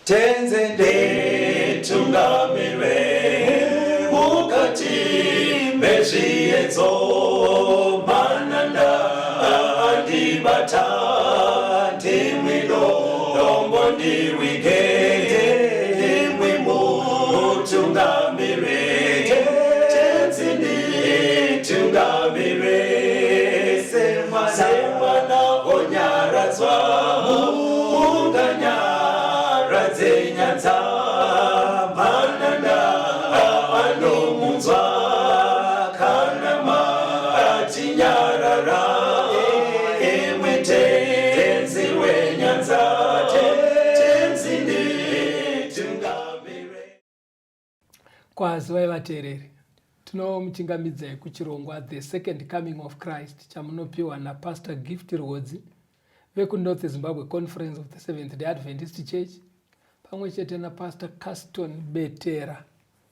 Tenzi nditungamire mukati mezviedzo, mananda andibata, ndimwi dombo ndiwige, ndimwi mutungamire. Tenzi nditungamire, semwana onyaradzwa munganyaradze nyanza, mananda anomunzwa kana matinyarara, imwi Tenzi wenyanza. Tenzi nditungamire. Kwazivai vateereri, tinomuchingamidzai kuchirongwa The Second Coming of Christ chamunopiwa naPastor Gift Rwodzi vekuNorth Zimbabwe Conference of the Seventh Day Adventist Church, pamwe chete naPastor Caston Betera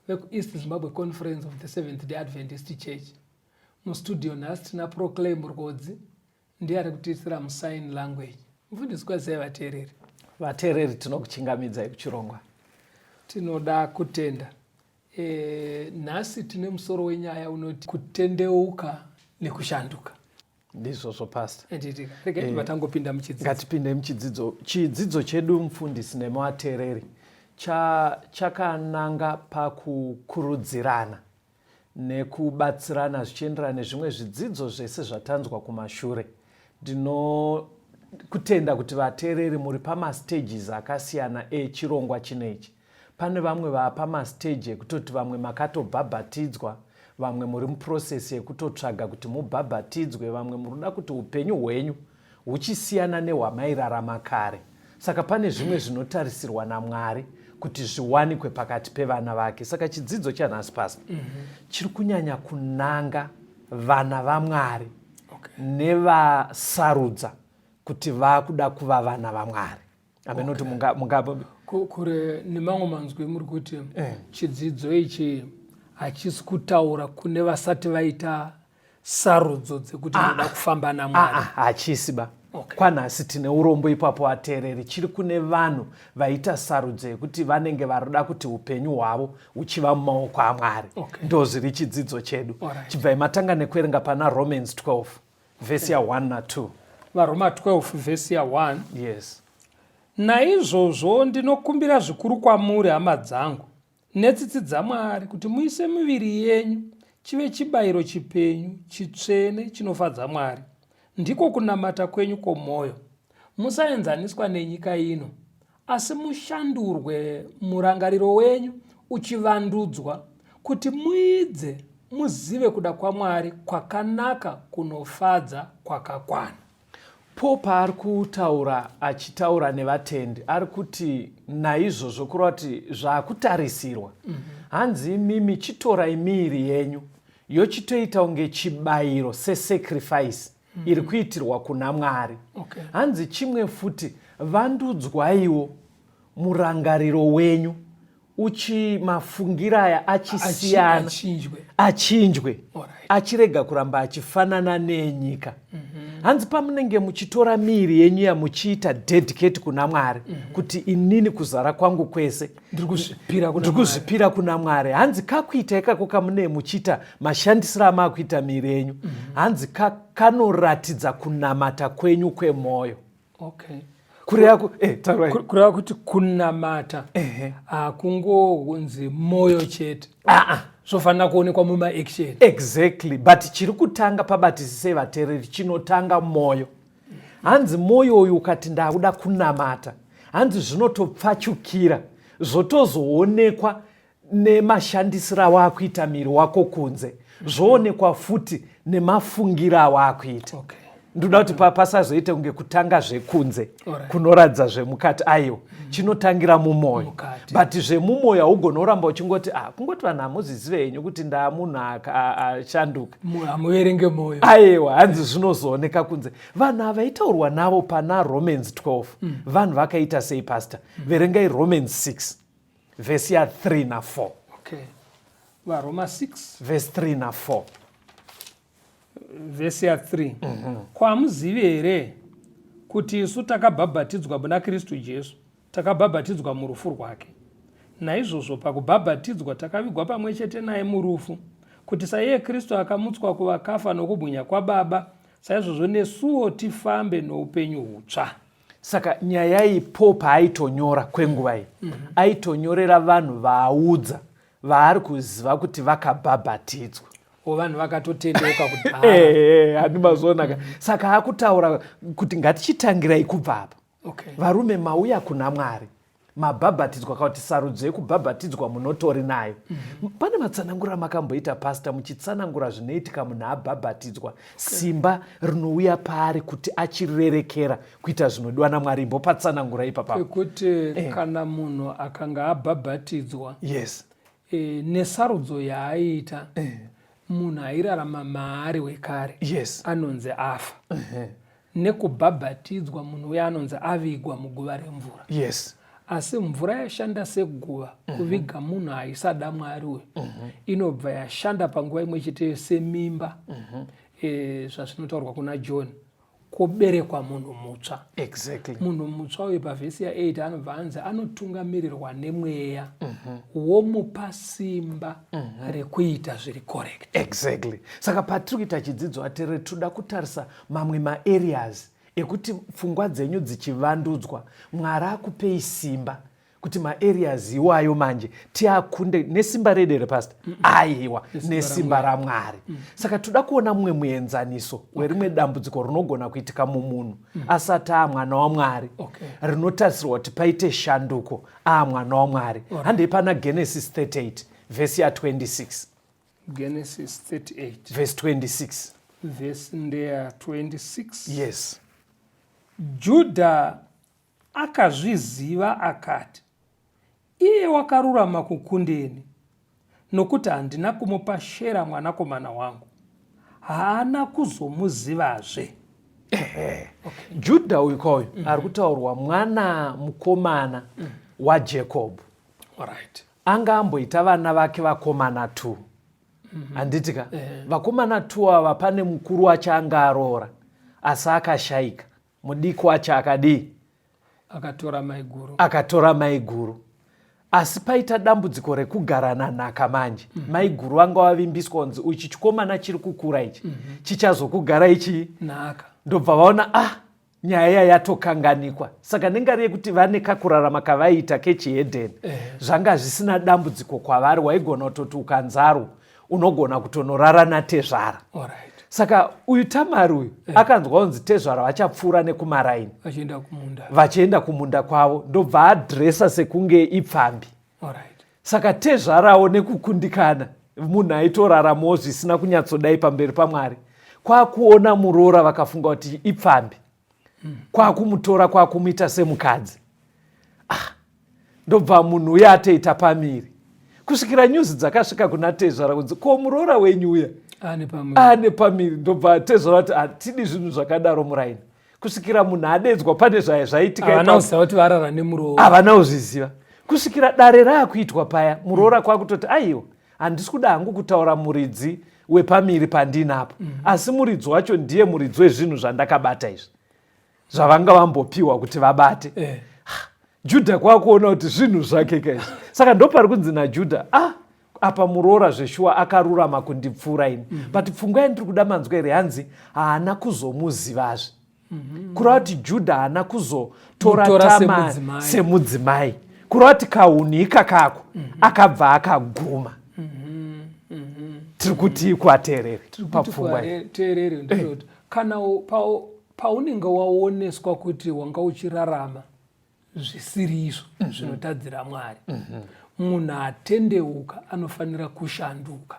vekuEast Zimbabwe Conference of the Seventh Day Adventist Church. Mustudio nhasi tina Proclaim Rwodzi, ndiye ari kutiisira musign language. Mufundisi, kwazivai vateereri. Vateereri, tinokuchingamidzai kuchirongwa. Tinoda kutenda. Nhasi tine musoro wenyaya unoti kutendeuka nekushanduka. Ndizvozvo, Pastor. Enditika regai vatangopinda muchidzidzo. Ngatipinde muchidzidzo. Chidzidzo chedu, mufundisi nevateereri, chakananga pakukurudzirana nekubatsirana zvichienderana nezvimwe zvidzidzo zvese zvatanzwa kumashure. Ndinokutenda kuti vateereri muri pamastages akasiyana echirongwa chinechi. Pane vamwe vaapamasteji ekutoti vamwe makatobhabhatidzwa, vamwe muri muprocess yekutotsvaga kuti mubhabhatidzwe, vamwe muri kuda kuti upenyu hwenyu huchisiyana nehwamairarama kare. Saka pane zvimwe zvinotarisirwa naMwari kuti zviwanikwe pakati pevana vake. Saka chidzidzo chanhasi, Pastor, chiri kunyanya kunanga vana vaMwari nevasarudza kuti vakuda kuva vana vaMwari. Amenoti munga Kure nemamwe manzwi, muri kuti chidzidzo ichi hachisi kutaura kune vasati vaita sarudzo dzekuti ndoda kufamba naMwari? Ah, hachisi ba. Kwanhasi tine urombo ipapo, ateereri. Chiri kune vanhu vaita sarudzo yekuti vanenge varida kuti upenyu hwavo huchiva mumaoko aMwari. Ndo zviri chidzidzo chedu. Chibvai matanga nekuerenga pana Romans 12 vhesi ya1 na2. VaRoma 12 vhesi ya1. Yes. Naizvozvo ndinokumbira zvikuru kwamuri, hama dzangu, netsitsi dzaMwari, kuti muise miviri yenyu chive chibayiro chipenyu, chitsvene, chinofadza Mwari, ndiko kunamata kwenyu kwomwoyo. Musaenzaniswa nenyika ino, asi mushandurwe murangariro wenyu uchivandudzwa, kuti muidze muzive kuda kwaMwari kwakanaka, kunofadza, kwakakwana. Paul paari kutaura, achitaura nevatendi, ari kuti naizvozvo, kureva kuti zvakutarisirwa, hanzi imimi chitorai miiri yenyu yochitoita kunge chibayiro, sesacrifice iri kuitirwa kuna Mwari. Hanzi chimwe futi, vandudzwaiwo murangariro wenyu uchi mafungira aya achisiyana, Achinjwe. Achinjwe, achirega kuramba achifanana neenyika. Hanzi pamunenge muchitora miiri yenyu yamuchiita dedicate kuna Mwari, kuti inini kuzara kwangu kwese ndiri kuzvipira kuna ndiri kuzvipira kuna Mwari, hanzi kakuita ikako kamunee muchiita, mashandisiro amaakuita miiri yenyu, hanzi kanoratidza kunamata kwenyu kwemwoyo. Kureva taurai. Kureva kuti kunamata hakungonzi mwoyo chete, zvofanira kuonekwa mumaaction. Exactly, but chiri kutanga, pabatisisei vateereri, chinotanga mwoyo. Hanzi mwoyo uyu ukati ndakuda kunamata, hanzi zvinotopfachukira, zvotozoonekwa nemashandisiro awaakuita miri wako kunze, zvoonekwa futi nemafungiro awaakuita. Ndoda kuti pasazoite kunge kutanga zvekunze kunoratidza zvemukati. Aiwa, chinotangira mumwoyo. Mukati. But zvemumwoyo haugoni uramba uchingoti, ah, kungoti vanhu hamuzizive henyu kuti ndaamunhu ashanduka. Hamuverenge mwoyo. Aiwa, hanzi zvinozooneka kunze. Vanhu ava vaitaurwa navo pana Romans 12, vanhu vakaita sei, Pastor? Verengai Romans 6 vhesi ya3 na4. Okay, VaRoma 6 vhesi 3 na4. Vhesi ya3: Kwamuzivi here kuti isu takabhabhatidzwa muna Kristu Jesu? Takabhabhatidzwa murufu rwake. Naizvozvo pakubhabhatidzwa takavigwa pamwe chete naye murufu, kuti saiye Kristu akamutswa kuvakafa nokubwinya kwaBaba, saizvozvo nesuwo tifambe noupenyu hutsva. Saka nyaya iyi Paul paaitonyora kwenguva iyi aitonyorera vanhu vaaudza vaari kuziva kuti vakabhabhatidzwa. O vanhu vakatotendeuka kudhara. Ehe, handi mazvionaka. Saka akutaura kuti ngatichitangirai kubva apa. Varume mauya kuna Mwari, mabhabhatidzwa, kana kuti sarudzo yekubhabhatidzwa munotori nayo. Pane matsananguriro amakamboita pastor muchitsanangura zvinoitika munhu abhabhatidzwa, simba rinouya paari kuti achirerekera kuita zvinodiwa naMwari. Imbopatsanangura ipapa. Pekuti kana munhu akanga abhabhatidzwa, nesarudzo yaaiita, munhu airarama maari wekare anonzi afa. Nekubhabhatidzwa munhu uya anonzi avigwa muguva remvura. Asi mvura yashanda seguva kuviga munhu aisada Mwari uyu, inobva yashanda panguva imwe cheteyo semimba. Zvazvinotaurwa kuna John, kwoberekwa munhu mutsva. Munhu mutsva uyu pavhesi ya8 anobva anzi anotungamirirwa nemweya womupa simba rekuita zviri correct. Exactly. Saka patiri kuita chidzidzo aterere, toda kutarisa mamwe maareas ekuti pfungwa dzenyu dzichivandudzwa, Mwari akupei simba kuti maareas iwayo manje tiakunde nesimba redu here pastor? Aiwa, nesimba raMwari. Saka toda kuona mumwe muenzaniso werimwe dambudziko rinogona kuitika mumunhu asati aamwana waMwari, rinotarisirwa kuti paite shanduko aamwana waMwari. Handei pana Genesis 38 vhesi ya26. Genesis 38 vhesi 26. Vhesi ndeya 26. Yes. Judha akazviziva akati, Iye wakarurama kukundeni, nokuti handina kumupa Shera mwanakomana wangu. Haana kuzomuzivazve. Ehe. Judha uyu kauyu ari kutaurwa mwana mukomana waJacob. Anga amboita vana vake vakomana 2. Handiti ka? Vakomana 2 ava pane mukuru wacho anga aroora asi akashaika. Mudiki wacho akadii? Akatora maiguru. Akatora maiguru. Asi paita dambudziko rekugarana nhaka manje. Maiguru vanga vavimbiswa kunzi ichi chikomana chiri kukura ichi chichazokugara ichi nhaka. Ndobva vaona nyaya iya yatokanganikwa. Saka nengari yekuti vane kakurarama kavaiita kechihedheni, zvanga zvisina dambudziko kwavari. Waigona kutoti ukanzarwo unogona kutonorara natezvara. Saka uyu Tamari uyu akanzwa kunzi tezvara vachapfuura nekumaraini vachienda kumunda, kumunda kwavo, ndobva adresa sekunge ipfambi. Saka tezvarawo nekukundikana, munhu aitoraramawo zvisina kunyatsodai pamberi paMwari, kwakuona muroora vakafunga kuti ipfambi, kwakumutora kwakumuita semukadzi. Ndobva munhu uya atoita pamiri kusvikira nyuzi dzakasvika kuna tezvara kunzi ko muroora wenyu uya ane pamiri. Ndobva tezvara kuti hatidi zvinhu zvakadaro muraini, kusvikira munhu adedzwa pane zvaitika. Havana kuziva kuti varara nemuroora. Havana kuzviziva kusvikira dare raakuitwa paya, muroora kwakutoti aiwa, handisi kuda hangu kutaura muridzi wepamiri pandinapo, asi muridzi wacho ndiye muridzi wezvinhu zvandakabata izvi, zvavanga vambopiwa kuti vabate. Judha kwakuona kuti zvinhu zvake kaizvi. Saka ndopari kunzi naJudha, apa muroora zveshuwa akarurama kundipfuura ini. But pfungwa yandiri kuda manzwa here, hanzi haana kuzomuzivazve. Kureva kuti Judha haana kuzotora Tamari semudzimai. Kureva kuti kahunhu ikakako akabva akaguma. Tiri kuti kwateerere papfungwa. Teerere ndinoti kana paunenge waoneswa kuti wanga uchirarama zvisiri izvo zvinotadzira Mwari, munhu atendeuka anofanira kushanduka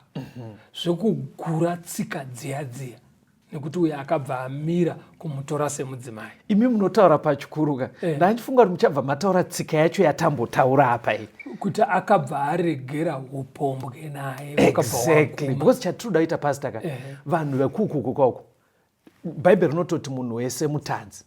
zvekugura tsika dziya dziya, nekuti uyo akabva amira kumutora semudzimai. Imi munotaura pachikuruka, ndandifunga kuti muchabva mataura tsika yacho yatambotaura apa iyi, kuti akabva aregera upombwe naye. Exactly, because chatinoda kuita pastor ka, vanhu vekukuku kwako, Bhaibheri rinototi munhu wese mutadzi.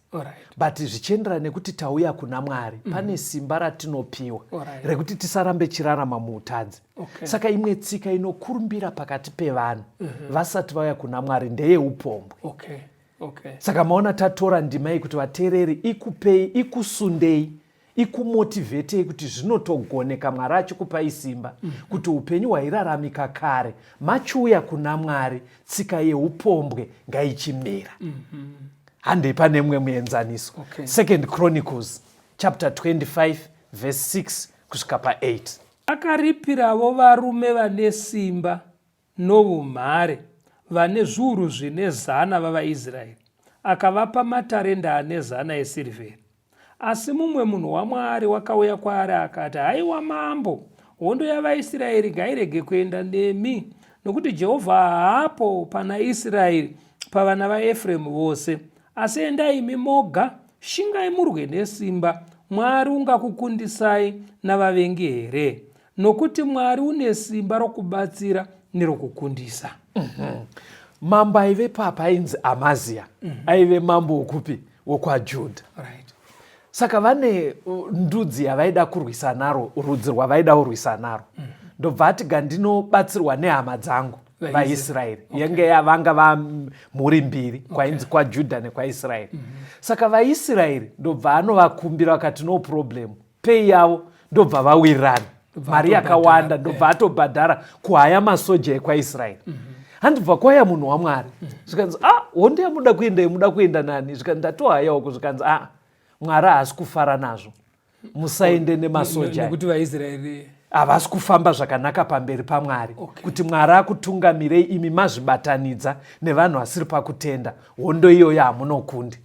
But zvichienderana nekuti tauya kuna Mwari, pane simba ratinopiwa rekuti tisarambe chirarama muutadzi. Saka imwe tsika inokurumbira pakati pevanhu vasati vauya kuna Mwari ndeyeupombwe. Saka maona tatora ndima iyi kuti vateereri ikupei, ikusundei. Ikumotivhetei kuti zvinotogoneka Mwari achikupai simba kuti upenyu hwairaramika kare machiuya kuna Mwari, tsika yeupombwe ngaichimira. Handei pane mumwe muenzaniso. Second Chronicles chapter 25 verse 6 kusvika pa8. Akaripiravo varume vane simba novumhare vane zviuru zvine zana vavaIsraeri, akavapa matarenda ane zana esirivheri. Asi mumwe munhu waMwari wakauya kwaari akati, Haiwa mambo, hondo yavaIsraeri ngairege kuenda nemi, nokuti Jehovha haapo pana Israeri pavana vaEfremu vose. Asi endai imi moga, shingai murwe nesimba, Mwari ungakukundisai navavengi here? Nokuti Mwari une simba rokubatsira nerokukundisa. Mambo aive papa ainzi Amazia. Aive mambo wokupi? WokwaJudha. Saka vane ndudzi yavaida kurwisa naro, rudzi rwavaida kurwisa naro. Ndobva ati gandinobatsirwa nehama dzangu vaIsraeri. Yenge yavanga vamhuri mbiri, kwainzi kwaJudha nekwaIsraeri. Saka vaIsraeri ndobva anovakumbira vakati no problem, pay yavo, ndobva vawirirana mari yakawanda, ndobva atobhadhara kuhaya masoja ekwaIsraeri. Handibva kwaya munhu waMwari, zvikanzi ah, hondo yamuda kuenda yemuda kuenda nani? Zvikanzi ndatohaya uko. Zvikanzi ah, Mwari haasi kufara nazvo, musaende nemasoja nekuti vaIsraeri havasi kufamba zvakanaka pamberi paMwari. Kuti Mwari akutungamirei, imi mazvibatanidza nevanhu vasiri pakutenda, hondo iyoyo hamunokundi.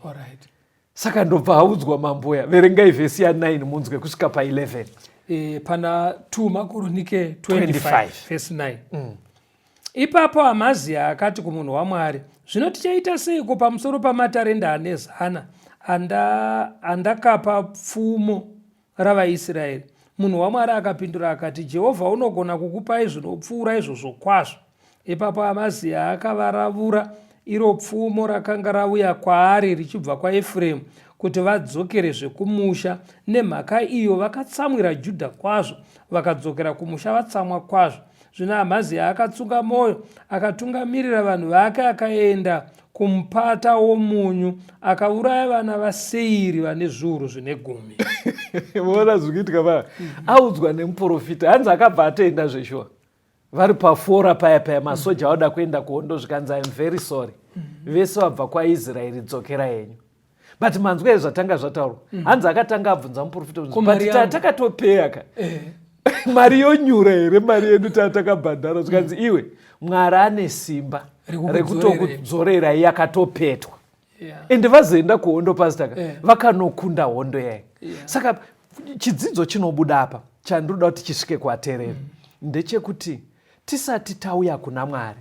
Saka ndobva audzwa mamboya, verengai vhesi ya9 munzwe kusvika pa11. Pana 2 Makoronike 25 vhesi 9. Ipapo Amazia akati kumunhu waMwari, Zvino tichaita seiko pamusoro pamatarenda ane zana andakapa pfumo ravaIsraeri? Munhu waMwari akapindura akati, Jehovha unogona kukupai zvinopfuura izvozvo kwazvo. Ipapo Amazia akavaravura iro pfumo rakanga rauya kwaari richibva kwaEfuremu, kuti vadzokerezve kumusha. Nemhaka iyo vakatsamwira Judha kwazvo, vakadzokera kumusha vatsamwa kwazvo. Zvino Amazia akatsunga mwoyo, akatungamirira vanhu vake, akaenda kumupata womunyu, akauraya vana vaSeiri vane zviuru zvine gumi. Voona zviri kuitika paya. Audzwa nemuprofita, hanzi akabva atoenda zveshuwa. Vari pafora paya paya, masoja vada kuenda kuhondo, zvikanzi I'm very sorry, vese vabva kwaIsraeri dzokera henyu. But manzwa izvi zvatanga zvataurwa, hanzi akatanga abvunza muprofita, but takatopeya ka, mari yonyura here mari yedu tatakabhadhara? Zvikanzi iwe, Mwari ane simba rekutokudzorera yakatopetwa. Ende vazoenda kuhondo, pastor ka, vakanokunda hondo yayo. Saka chidzidzo chinobuda apa chandinoda kuti chisvike kuvateereri ndechekuti tisati tauya kuna Mwari,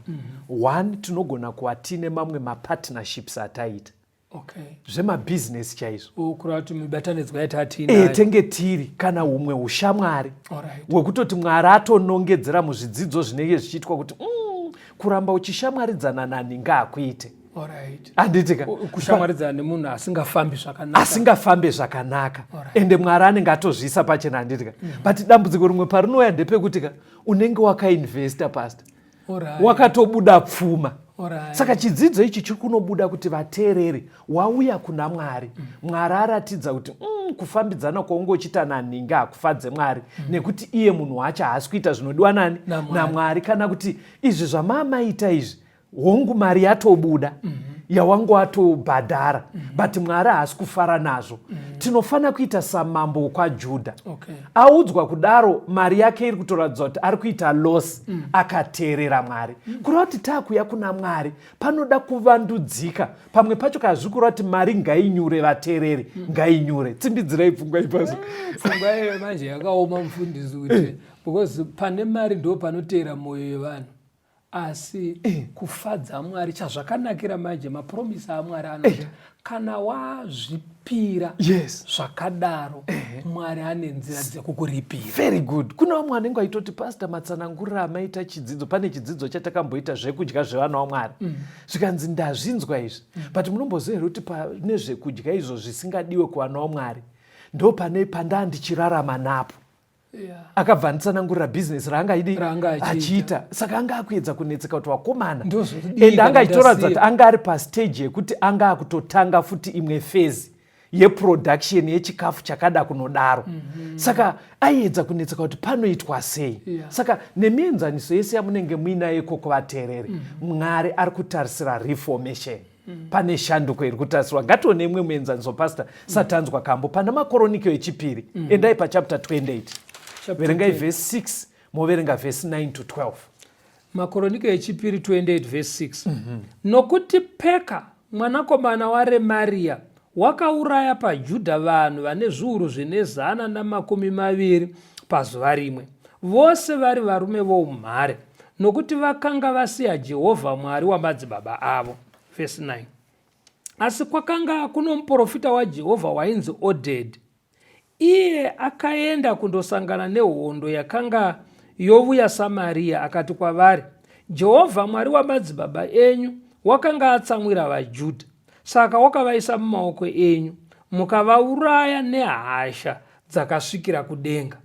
one, tinogona kuva tiine mamwe mapartnerships ataita zvemabhizinesi chaizvo. Kureva kuti mibatanidzwa yatatiinayo. Tenge tiri kana humwe ushamwari hwekutoti Mwari atonongedzera muzvidzidzo zvinenge zvichiitwa kuti kuramba uchishamwaridzana nani ngaakuite. Handiti ka? Kushamwaridzana nemunhu asingafambi zvakanaka. Asingafambe zvakanaka. Ende Mwari anenge atozviisa pachena, handiti ka? But dambudziko rimwe parinouya ndepekuti ka, unenge wakainvesta, pastor, wakatobuda pfuma. Saka chidzidzo ichi chiri kunobuda kuti vateereri, wauya kuna Mwari, Mwari aratidza kuti kufambidzana kwaunge uchiita nanhingi hakufadze Mwari, nekuti iye munhu wacho haasi kuita zvinodiwa nani? NaMwari. Kana kuti izvi zvamaamaita izvi, hongu mari yatobuda yawangu watobhadhara, but Mwari haasi kufara nazvo. Tinofanira kuita samambo wokwaJudha. Audzwa kudaro, mari yake iri kutoratidza kuti ari kuita loss, akateerera Mwari. Kureva kuti taakuya kuna Mwari panoda kuvandudzika pamwe pacho. Kana zviri kureva kuti mari ngainyure, vateereri, ngainyure. Tsimbidzirai pfungwa ipazo. Pfungwa iyo manje yakaoma, mufundisi, kuti because pane mari ndo panoteera mwoyo yevanhu, asi kufadza Mwari chazvakanakira manje, mapromisi aMwari anoti kana wazvipira zvakadaro, Mwari ane nzira dzekukuripira. Very good. Kuna vamwe vanenge vaitoti, pastor, matsanangurira amaita chidzidzo, pane chidzidzo chatakamboita zvekudya zvevana vaMwari, zvikanzi ndazvinzwa izvi, but munomboziva here kuti pane zvekudya izvo zvisingadiwe kuvana vaMwari, ndo pane pandaa ndichirarama napo? Akabva anditsanangurira bhizinesi raanga Raanga achiita. Achiita. Saka anga akuedza kunetseka kuti vakomana, Ndozvodii ende anga kana achitoratidza kuti ndasiya? anga ari pastage yekuti anga akutotanga futi imwe phase. yeproduction yechikafu chakada kunodaro. Saka aiedza kunetseka kuti panoitwa sei. Saka nemienzaniso yese yamunenge muinayo ikoko vateereri, Mwari ari kutarisira reformation. Pane shanduko iri kutarisirwa. Ngatione imwe muenzaniso, pastor, satanzwa kambo pana Makoroniko echipiri. Endai pachapter 28. Chapter Verengai 28. Vhesi 6, moverenga vhesi 9 to 12. Makoroniko echipiri 28 vhesi 6. Nokuti Peka mwanakomana waRemariya wakauraya paJudha vanhu vane zviuru zvine 120 pazuva rimwe, vose vari varume voumhare, nokuti vakanga vasiya Jehovha Mwari wamadzibaba avo. Vhesi 9. Asi kwakanga kuno muprofita waJehovha wainzi Odhedhi. Iye akaenda kundosangana nehondo yakanga yovuya Samaria, akati kwavari, Jehovha Mwari wamadzibaba enyu wakanga atsamwira vaJudha, saka wakavaisa mumaoko enyu, mukavauraya nehasha dzakasvikira kudenga.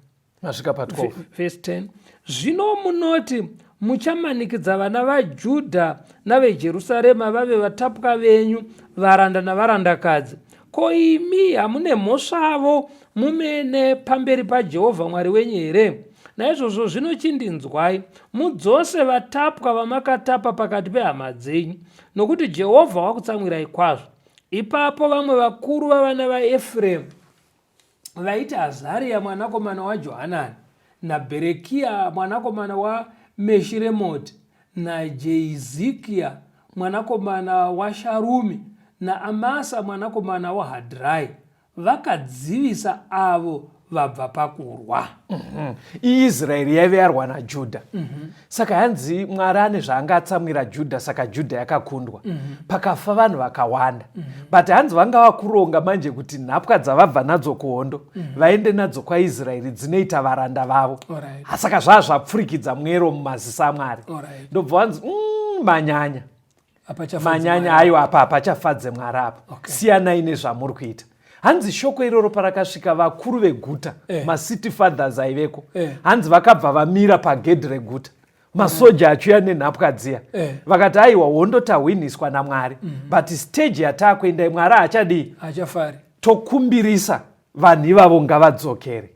Masvika pa 12. Verse 10. Zvino munoti muchamanikidza vana vaJudha naveJerusarema vave vatapwa venyu, varanda navarandakadzi. Ko imi hamune mhosvavo mumene pamberi paJehovha Mwari wenyu here? Naizvozvo zvino chindinzwai, mudzose vatapwa vamakatapa pakati pehama dzenyu, nokuti Jehovha wakutsamwirai kwazvo. Ipapo vamwe vakuru vavana vaEfuremu vaiti Azaria mwanakomana waJohanani naBherekia mwanakomana waMeshiremoti naJeizikia mwanakomana waSharumi naAmasa mwanakomana waHadrai vakadzivisa avo vabva pakurwa. IIsraeri yaive yarwa naJudha. Saka hanzi Mwari ane zvaanga atsamwira Judha, saka Judha yakakundwa. Pakafa vanhu vakawanda. But hanzi vanga vakuronga manje kuti nhapwa dzavabva nadzo kuhondo vaende nadzo kwaIsraeri dzinoita varanda vavo. Saka zvaa zvapfurikidza mwero mumazisa aMwari. Ndobva vanzi manyanya. Manyanya ayo apa hapachafadze Mwari apa. Siyanai nezvamuri kuita. Hanzi shoko iroro parakasvika vakuru veguta, macity fathers aiveko, hanzi vakabva vamira pagedhi reguta, masoja achiuya nenhapwa dziya. Vakati aiwa, hondo tahwiniswa naMwari, but stage yataakuendai Mwari haachadii, Haachafari. Tokumbirisa vanhu ivavo ngavadzokere.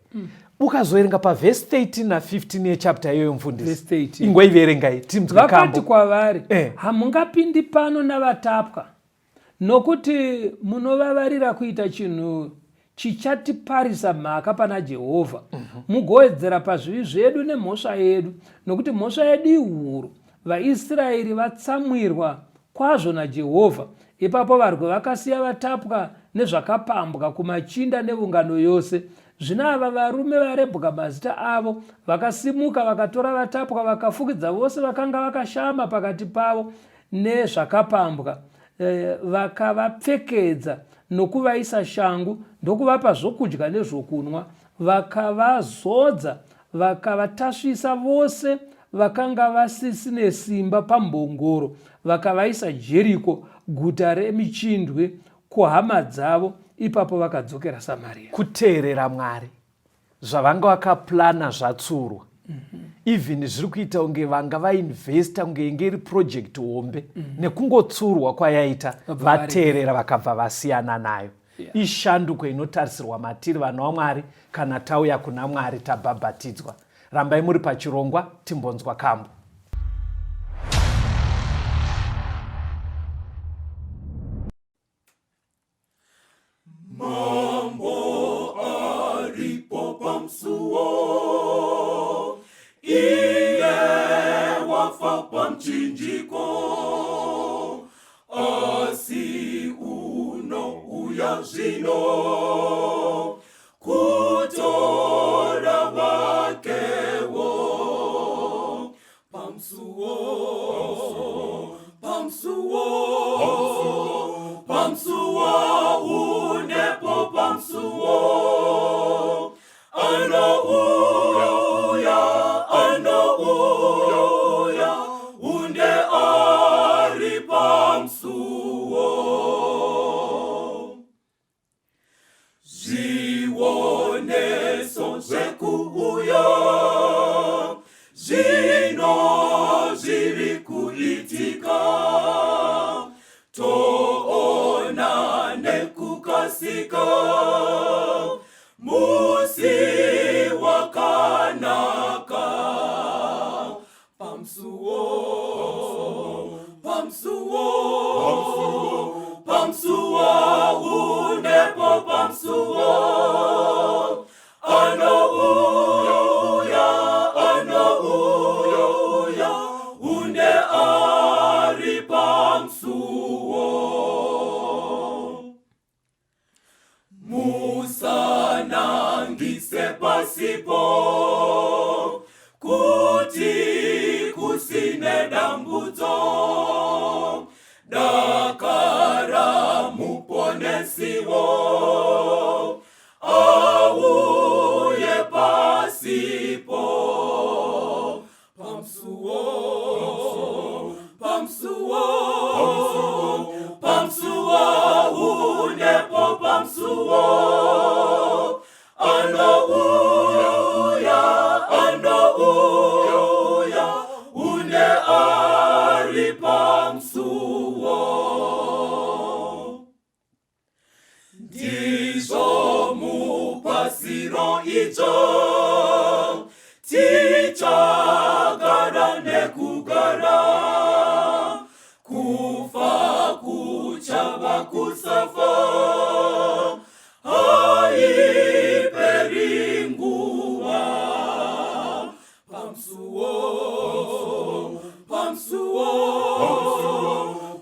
Ukazoverenga pavhesi 13 na15 yechapter iyoyo, mufundisi, Verse 13. Ingoiverengai tinzwe Vakati kambo. kwavari, hamungapindi pano navatapwa, nokuti munovavarira kuita chinhu chichatiparisa mhaka pana Jehovha, mugowedzera pazvivi zvedu nemhosva yedu, nokuti mhosva yedu ihuru, vaIsraeri vatsamwirwa kwazvo naJehovha. Ipapo varwi vakasiya vatapwa nezvakapambwa kumachinda nevungano yose. Zvino ava varume varebwa mazita avo vakasimuka vakatora vatapwa vakafukidza vose vakanga vakashama pakati pavo nezvakapambwa, vakavapfekedza nokuvaisa shangu ndokuvapa zvokudya nezvokunwa, vakavazodza vakavatasvisa vose vakanga vasisine simba pambongoro, vakavaisa Jeriko, guta remichindwe, kuhama dzavo. Ipapo vakadzokera Samaria. Kuteerera Mwari, zvavanga vakaplana zvatsurwa. Even zviri kuita kunge vanga vainvesta kunge inge iri project hombe, nekungotsurwa kwayaita, Vabva vateerera vakabva vasiyana nayo. Ishanduko inotarisirwa matiri vana vaMwari kana tauya kuna Mwari tabhabhatidzwa. Rambai muri pachirongwa, timbonzwa kambo. Mambo aripo pamsuwo, iye wafa pamchinjiko, asi unouya zvino kutora vakewo. Pamsuwo, pamsuwo, pamsuwo, unepo pamsuwo, anouya, anouya, unde ari pamsuwo. Abvise pasipo kuti kusine dambudzo dakara muponesiwo auye pasipo pamsuwo pamsuwo pamsuwo unepo pamsuwo anouya anouya une ari pamsuwo ndizvo mupasiro idzo tichagara nekugara kufa kuchava kusafa haiperi nguva pamsuwo pamsuwo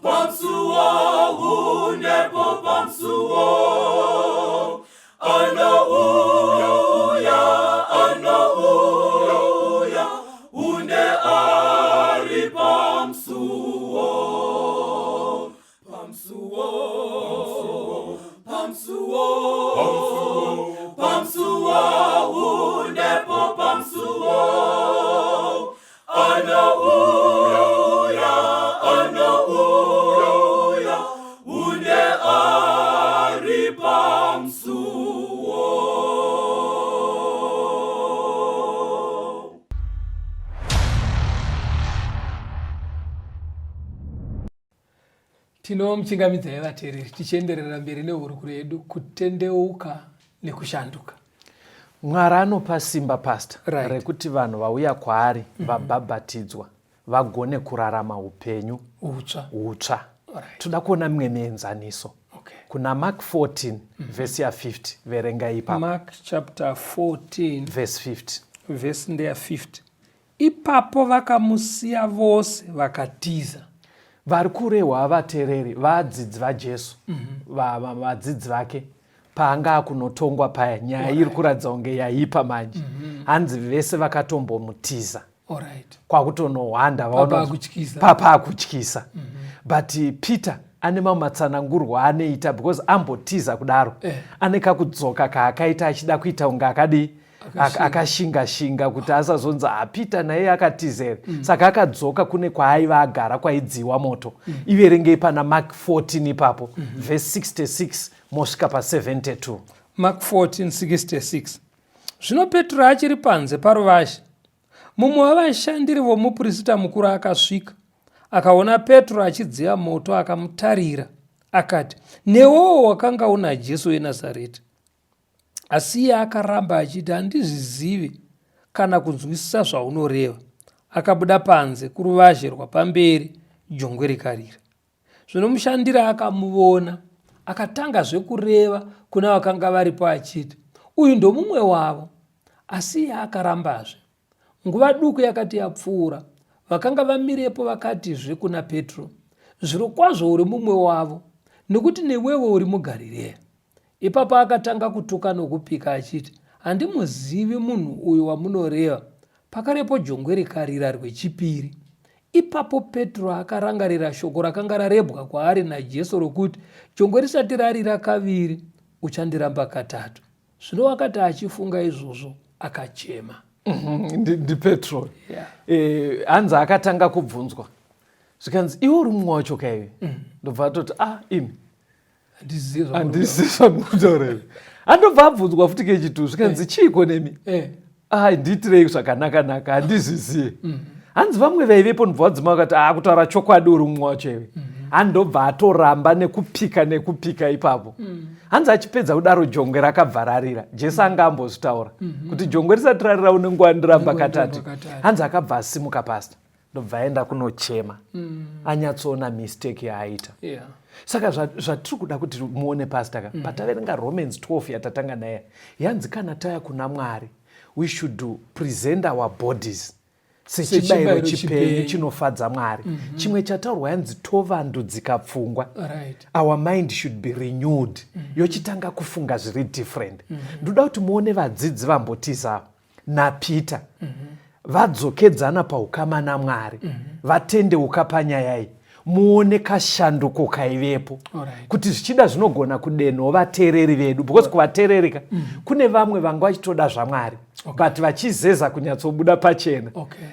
pamsuwo unepo pamsuwo anouya anouya une ari pamsuwo pamsuwo pamsuwo pamsuwo unepo pamsuwo anouya anouya une ari pamsuwo. Tinomuchingamidzai vateereri tichienderera mberi nehurukuro yedu kutendeuka nekushanduka. Mwari anopa simba, Pastor, rekuti vanhu vauya kwaari vabhabhatidzwa vagone kurarama upenyu utsva. Hutsva. Toda kuona mimwe mienzaniso. Kuna Mark 14 vhesi ya50, verenga ipapo. Mark chapter 14 vhesi 50. Vhesi ndeya 50. Ipapo vakamusiya vose vakatiza. Vari kurehwa, vateereri, vadzidzi vaJesu, vadzidzi vake paanga akunotongwa paya. Nyaya iri kuratidza kunge yaipa manje. Hanzi vese vakatombomutiza kwakutonohwanda. Papa akutyisa. Papa akutyisa. But Peter ane mamwe matsanangurwo aanoita because ambotiza kudaro, ane kakudzoka kaakaita achida kuita kunge akadii, Akashinga. Akashinga shinga kuti asazonzi, "Ah, Peter naye akatizere." Saka akadzoka kune kwaaiva agara kwaidziwa moto. Iverengei pana Mark 14 ipapo, vhesi 66 mosvika pa72. Mark 14:66. Zvino Petro achiri panze paruvazhe, mumwe wavashandiri vomuprista mukuru akasvika. Akaona Petro achidziya moto, akamutarira akati, "Newewo wakanga una Jesu weNazareti." Asi iye akaramba achiti, "Handizvizivi kana kunzwisisa zvaunoreva." Akabuda panze kuruvazhe rwapamberi, jongwe rikarira. Zvino mushandiri akamuvona, akatangazve kureva kuna vakanga varipo achiti, "Uyu ndomumwe wavo." Asi iye akarambazve. Nguva duku yakati yapfuura, vakanga vamirepo vakatizve kuna Petro, "Zvirokwazvo uri mumwe wavo, nekuti newewo uri muGarirea." Ipapo akatanga kutuka nokupika achiti, "Handimuzivi munhu uyu wamunoreva." Pakarepo jongwe rikarira rwechipiri. Ipapo Petro akarangarira shoko rakanga rarebwa kwaari naJesu rokuti, "Jongwe risati rarira kaviri, uchandiramba katatu." Zvino wakati achifunga izvozvo, akachema. NdiPetro. Hanzi akatanga kubvunzwa, zvikanzi, "Iwe uri mumwe wacho kaiwe?" Ndobva atoti, "Ah, imi, Handizivi zvamuri handisi zvamutaura ivi." Andobva abvunzwa futi kechitu, zvikanzi, "Chiiko nemi?" "Ai, ndiitirei zvakanaka-naka, handizvizive." Hanzi vamwe vaivepo ndobva vadzima vakati, "A, kutaura chokwadi uri mumwe wacho iwe." Handobva atoramba nekupika nekupika ipapo. Hanzi achipedza kudaro, jongwe rakabva rarira. Jesu anga ambozvitaura kuti jongwe risati rarira unenge wandiramba Unenge wandiramba katatu. katatu. Hanzi akabva asimuka, Pastor, ndobva aenda kunochema, anyatsoona mistake yaaita. Saka zvatiri kuda kuti muone, Pastor ka, pataverenga Romans 12 yatatanga naye, yanzi kana taya kuna Mwari, we should present our bodies. Sechibayiro chipenyu chinofadza Mwari. Chimwe chataurwa yanzi tovandudzika pfungwa. Our mind should be renewed. Yochitanga kufunga zviri different. Ndoda kuti muone vadzidzi vambotiza naPeter. Vadzokedzana paukama naMwari. Vatendeuka panyaya iyi. Muone kashanduko kaivepo. Kuti zvichida zvinogona kudenhawo vateereri vedu, because kuvateererika kune vamwe vanga vachitoda zvaMwari, but vachizeza kunyatsobuda pachena.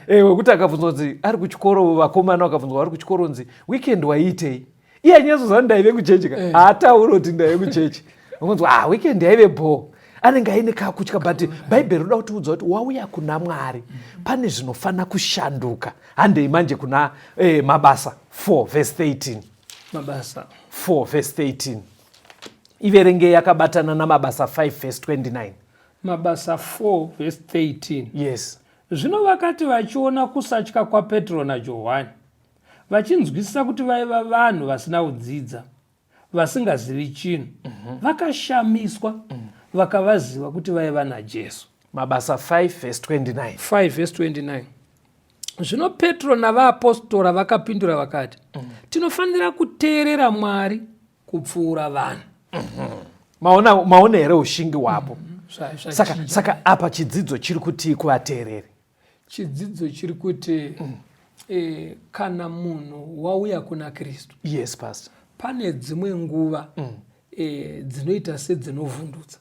Wekuti akabvunzwa kunzi ari kuchikoro, vakomana vakabvunzwa vari kuchikoro nzi weekend waiitei, iye anyatsoziva ndaive kuchechi ka, haatauri kuti ndaive kuchechi, ungonzwa ah, weekend yaive bho, anenge aine kakutya. But Bhaibheri roda kutiudza kuti wauya kuna Mwari, pane zvinofana kushanduka. Handei manje kuna Mabasa 4 verse 13. Mabasa 4 verse 13, iverengei yakabatana naMabasa 5 verse 29. Mabasa 4 verse 13. Yes. Zvino vakati vachiona kusatya kwaPetro naJohani, vachinzwisisa kuti vaiva vanhu vasina kudzidza, vasingazivi chinhu, vakashamiswa, vakavaziva kuti vaiva naJesu. Mabasa 5 verse 29. 5 verse 29. Zvino Petro navaapostora vakapindura vakati, "Tinofanira kuteerera Mwari kupfuura vanhu." Maona, maona here ushingi hwapo? Saka apa chidzidzo chiri kutii kuvateereri? Chidzidzo chiri kuti kana munhu wauya kuna Kristu, Yes, pastor. pane dzimwe nguva dzinoita sedzinovhundutsa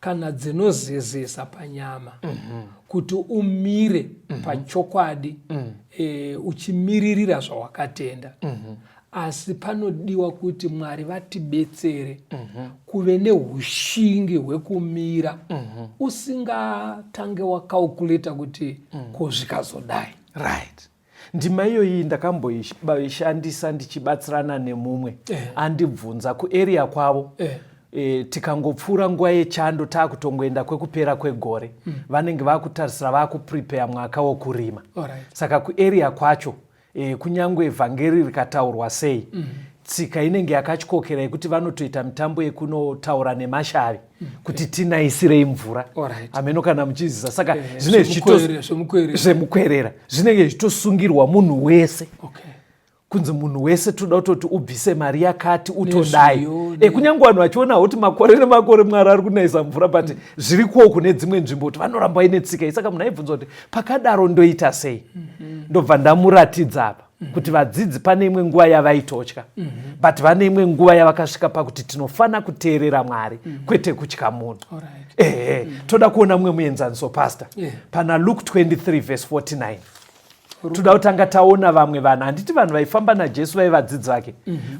kana dzinozezesa panyama kuti umire pachokwadi, uchimiririra zvawakatenda. Asi panodiwa kuti Mwari vatibetsere kuve neushingi hwekumira, usingatange wacalculate kuti ko zvikazodai. Right, ndima iyoyi ndakamboishandisa ndichibatsirana nemumwe andibvunza kuarea kwavo. Tikangopfuura nguva yechando, taakutongoenda kwekupera kwegore, vanenge vaakutarisira, vaakuprepare mwaka wokurima. Saka kuarea kwacho, kunyangwe vhangeri rikataurwa sei, tsika inenge yakatyokera yekuti vanotoita mitambo yekunotaura nemashavi kuti tinaisirei mvura. Hameno kana muchizisa. Saka zvinenge Zvemukwerera. Zvemukwerera zvinenge zvichitosungirwa munhu wese, kunzi munhu wese toda kutoti ubvise mari yakati, utodai. Nezviyo. Kunyange vanhu vachionawo kuti makore nemakore Mwari ari kunayisa mvura, but zvirikowo kune dzimwe nzvimbo kuti vanoramba vaine tsika iyi. Saka munhu aibvunza kuti pakadaro ndoita sei? Ndobva ndamuratidza apa kuti vadzidzi pane imwe nguva yavaitotya, but vane imwe nguva yavakasvika pakuti tinofana kuteerera Mwari, kwete kutya munhu. Ehe, toda kuona mumwe muenzaniso, pastor. Pana Luke 23 verse 49, toda kutanga taona vamwe vanhu. Handiti vanhu vaifamba naJesu vaiva vadzidzi vake,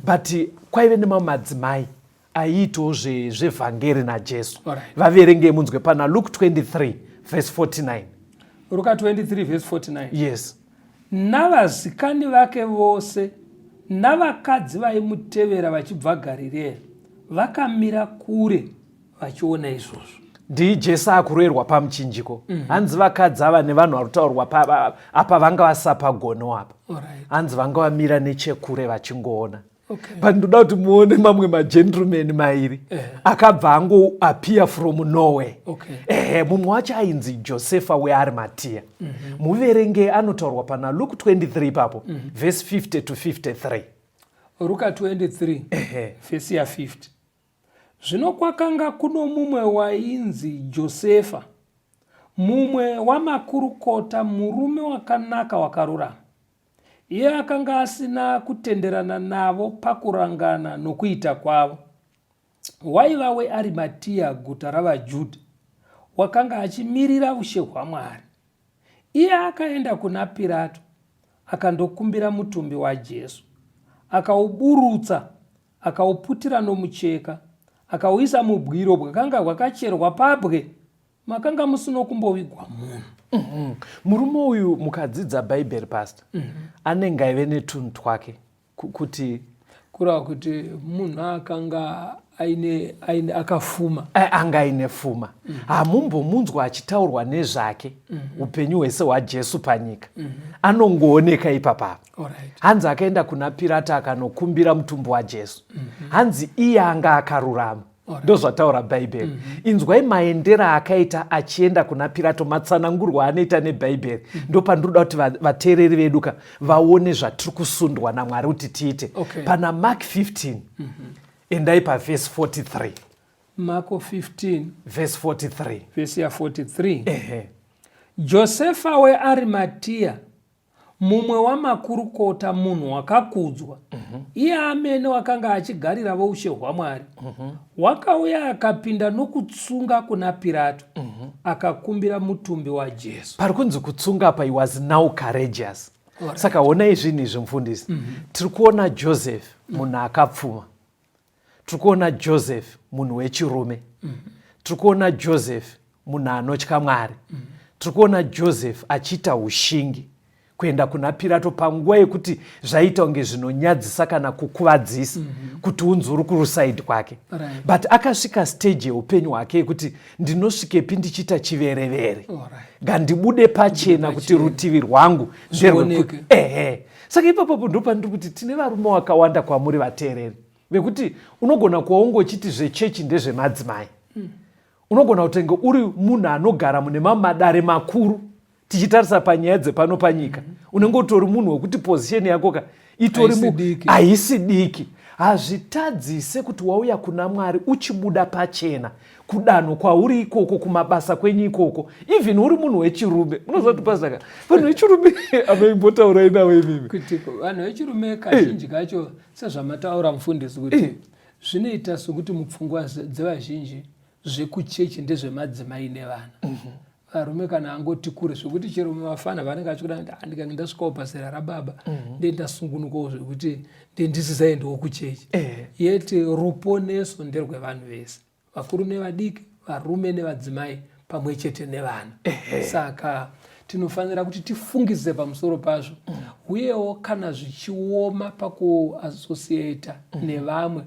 but kwaive nemamwe madzimai aiitawo zvevhangeri naJesu. Vaverengei munzwe pana Luke 23 verse 49. Ruka 23 verse 49. Yes. Navazikani vake vose navakadzi vaimutevera vachibva Garirea vakamira kure vachiona izvozvo. NdiJesu akuroerwa pamuchinjiko. Hanzi vakadzi ava nevanhu vari kutaurwa apa vanga vasapagono apa. Hanzi vanga vamira nechekure vachingoona. But ndoda kuti muone mamwe magentleman mairi akabva angoappear from nowhere. Ehe, mumwe wacho ainzi Josefa weArimatiya. Muverenge anotaurwa pana Luke 23 ipapo, verse 50 to 53. Ruka 23, vhesi ya50. Zvino kwakanga kuno mumwe wainzi Josefa, mumwe wamakurukota, murume wakanaka wakarurama. Iye akanga asina kutenderana navo pakurangana nokuita kwavo. Waiva weArimatiya, guta ravaJudha, wakanga achimirira ushe hwaMwari. Iye akaenda kuna Pirato akandokumbira mutumbi waJesu. Akauburutsa, akauputira nomucheka, akauisa mubwiro bwakanga hwakacherwa pabwe, makanga musino kumbovigwa munhu. Murume uyu, mukadzidza Bhaibheri, pastor, anenge aive netunhu twake kuti Kureva kuti munhu akanga aine akafuma. Anga aine fuma. Hamumbomunzwa achitaurwa nezvake upenyu hwese hwaJesu panyika. Anongooneka ipapapa. Hanzi akaenda kuna Pirata akanokumbira mutumbi waJesu. Hanzi iye anga akarurama. Ndozvataura Bhaibheri. Inzwai maendero aakaita achienda kuna Pirato, matsanangurwo anoita neBhaibheri. Ndopandinoda kuti vateereri vedu ka vaone zvatiri kusundwa naMwari kuti tiite. Pana Mark 15, endai pavhesi 43. Marko 15 vhesi 43. Vhesi ya43. Ehe. Josefa weArimatiya, mumwe wamakurukota, munhu wakakudzwa, iye amene wakanga achigarira voushe hwaMwari, wakauya akapinda nokutsunga kuna Pirato, akakumbira mutumbi waJesu. Pari kunzi kutsunga apa, he was now courageous. Saka honai zvinhu izvi, mufundisi. Tiri kuona Joseph, munhu akapfuma. Tiri kuona Joseph, munhu wechirume. Tiri kuona Joseph, munhu anotya Mwari. Tiri kuona Joseph achiita ushingi kuenda kuna Pirato panguva yekuti zvaita kunge zvinonyadzisa kana kukuvadzisa kuti unzi uri kurusaidi kwake. But akasvika stage yeupenyu hwake yekuti ndinosvikepi ndichiita chiverevere? Ngandibude pachena kuti rutivi rwangu nderwe. Zvioneke. Ehe, saka ipapapo ndopandiri kuti tine varume vakawanda kwamuri vateereri vekuti unogona kuva ungochiti zvechechi ndezvemadzimai. Unogona kutenge uri munhu anogara mune mamwe madare makuru. Tichitarisa panyaya dzepano panyika, unenge utori munhu wekuti position yako ka itori Haisi diki. Haisi diki. Hazvitadzise kuti wauya kuna Mwari uchibuda pachena kudanho kwauri ikoko, kumabasa kwenyu ikoko, even uri munhu wechirume. Unoziva kuti pasaka vanhu vechirume amaimbotaura navo imimi. Kuti vanhu vechirume kazhinji kacho, sezvamataura mufundisi, kuti zvinoita sokuti mupfungwa dzevazhinji zvekuchechi ndezvemadzimai nevana. Varume kana angoti kure zvekuti chero mavafana vanenge vachikuda kuti, "Ah, ndikange ndasvikawo pazera rababa, ndendasungunukawo zvekuti ndendisisaendewo kuchechi." Yet ruponeso nderwevanhu vese, vakuru nevadiki, varume nevadzimai, pamwe chete nevana. Saka tinofanira kuti tifungise pamusoro pazvo. Uyewo kana zvichioma pakuassociata nevamwe,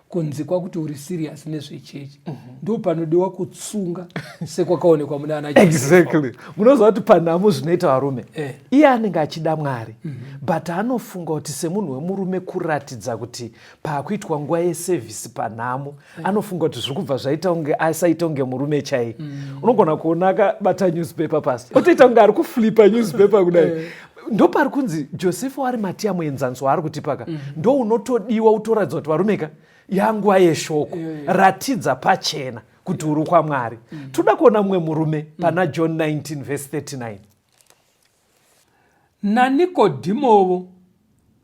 kunzikwa kuti uri serious nezvechechi, ndo panodiwa kutsunga sekwakaonekwa muna ana Josefa. Exactly. Munoziva kuti panhamo zvinoita varume, iye anenge achida Mwari, but anofunga kuti semunhu wemurume kuratidza kuti paakuitwa nguva yesevhisi panhamo, anofunga kuti zviri kubva zvaita kunge asaita kunge murume chai. Unogona kuona akabata newspaper pasi, otoita kunge ari kuflipa newspaper kudai. Ndopari kunzi Josefa waArimatiya, muenzaniso waari kutipaka ndo unotodiwa utoratidza kuti varume ka, yanguva yeshoko, ratidza pachena kuti uri kwaMwari. Toda kuona mumwe murume pana John 19 verse 39. NaNikodhimovo,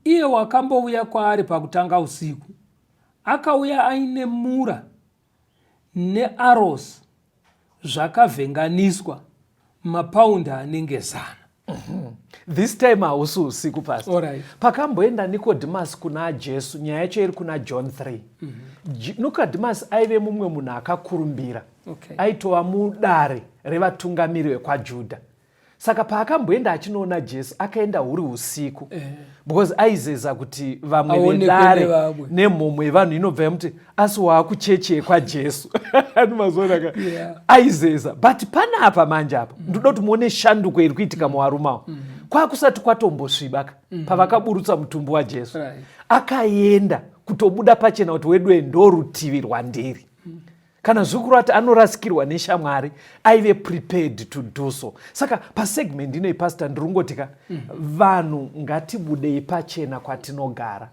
iye wakambouya kwaari pakutanga usiku, akauya aine mura nearosi zvakavhenganiswa, mapaundi anenge 100. This time hausi usiku, pastor. Pakamboenda Nicodemus kuna Jesu, nyaya yacho iri kuna John 3. Nicodemus aive mumwe munhu akakurumbira. Aitova mudare revatungamiri vekwaJudha. Saka paakamboenda achinoona Jesu, akaenda huri usiku because aizeza kuti vamwe Aonekwe vedare nevamwe. Nemhomho yevanhu inobva yamuti, "Asi waakuchechi yekwaJesu?" Ani mazuva aka aizeza. But panapa manje apa ndoda kuti muone shanduko iri kuitika muvarume avo. Kwakusati kwatombosviba ka pavakaburutsa mutumbi waJesu. Akaenda kutobuda pachena kuti wedu ndo rutivi rwandiri. Kana zvikuru ati anorasikirwa neshamwari, aive prepared to do so. Saka pasegment inoi, pastor, ndiri kungoti ka, vanhu ngatibudei pachena kwatinogara,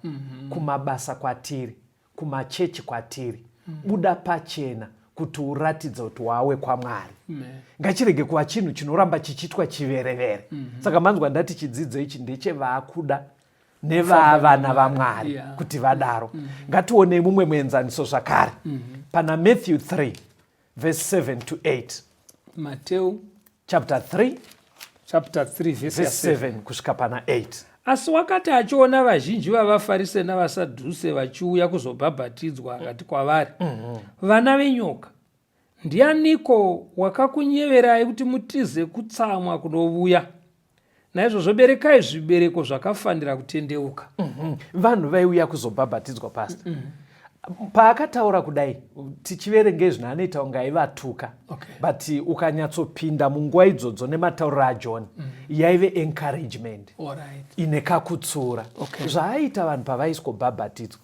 kumabasa kwatiri, kumachechi kwatiri. Buda pachena kuti uratidze kuti wawe kwaMwari. Ngachirege kuva chinhu chinoramba chichiitwa chiverevere. Saka manzwa ndati chidzidzo ichi ndechevaakuda nevavana vaMwari kuti vadaro. Ngationei mumwe muenzaniso zvakare pana Matthew 3 verse 7 to 8. Mateu chapter 3 chapter 3 verse verse 7 7 kusvika pana 8. Asi wakati achiona vazhinji vavaFarise navaSadhuse vachiuya kuzobhabhatidzwa, akati kwavari, "Vana venyoka, ndianiko wakakunyeverai kuti mutize kutsamwa kunovuya? Naizvozvo berekai zvibereko zvakafanira kutendeuka." Vanhu vaiuya kuzobhabhatidzwa, pastor. Paakataura kudai tichiverenga izvi naanoita kunge aivatuka. Okay. But ukanyatsopinda munguva idzodzo nematauriro aJohn, yaive encouragement. Alright. Ine kakutsura. Okay. Zvaaita vanhu pavaiswobhabhatidzwa,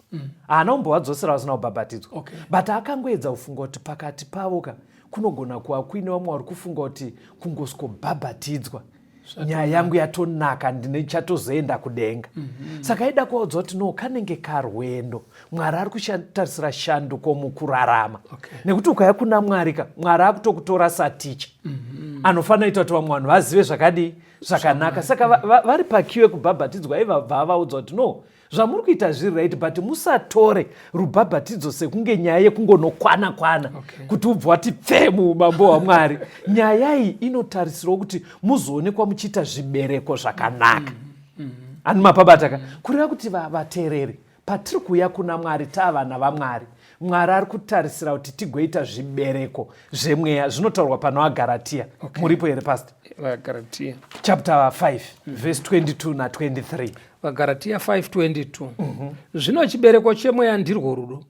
haana kumbovadzosera vasina kubhabhatidzwa. But akangoedza kufunga kuti pakati pavo ka kunogona kuva kuine vamwe vari kufunga kuti kungoswobhabhatidzwa nyaya yangu yatonaka, ndine chatozoenda kudenga. Saka aida kuvaudza kuti no, kanenge karwendo, Mwari ari kutarisira shanduko mukurarama. Nekuti ukauya kuna Mwari ka, Mwari akutokutora saticha anofanira kuita kuti vamwe vanhu vazive zvakadii zvakanaka. Saka vari pakiu yekubhabhatidzwa, aivabva avaudza kuti no, zvamuri kuita zviri right, but musatore rubhabhatidzo sekunge nyaya yekungonokwana kwana kuti ubva wati pfee muumambo hwaMwari. Nyaya iyi inotarisirwa kuti muzoonekwa muchiita zvibereko zvakanaka. Ani mapabata ka? Kureva kuti vateereri, patiri kuuya kuna Mwari taavana vaMwari, Mwari ari kutarisira kuti tigoita zvibereko zvemweya zvinotaurwa pano aGaratiya. Muripo here, Pastor? VaGaratiya chapter 5 verse 22 na23. VaGaratiya 5:22. Zvino chibereko chemweya ndirwo rudo,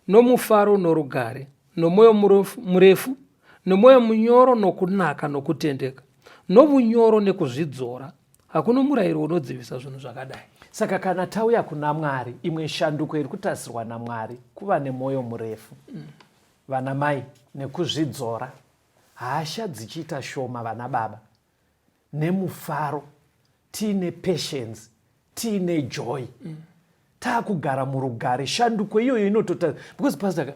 nomufaro, norugare, nomwoyo murefu, nomwoyo munyoro, nokunaka, nokutendeka, novunyoro, nekuzvidzora. Hakuna murayiro unodzivisa zvinhu zvakadai. Saka kana tauya kuna Mwari, imwe shanduko iri kutarisirwa naMwari kuva nemwoyo murefu, vana mai, nekuzvidzora, hasha dzichiita shoma, vana baba, nemufaro, tiine patience, tiine joy, taakugara murugare. Shanduko iyoyo inotota because, Pastor ka,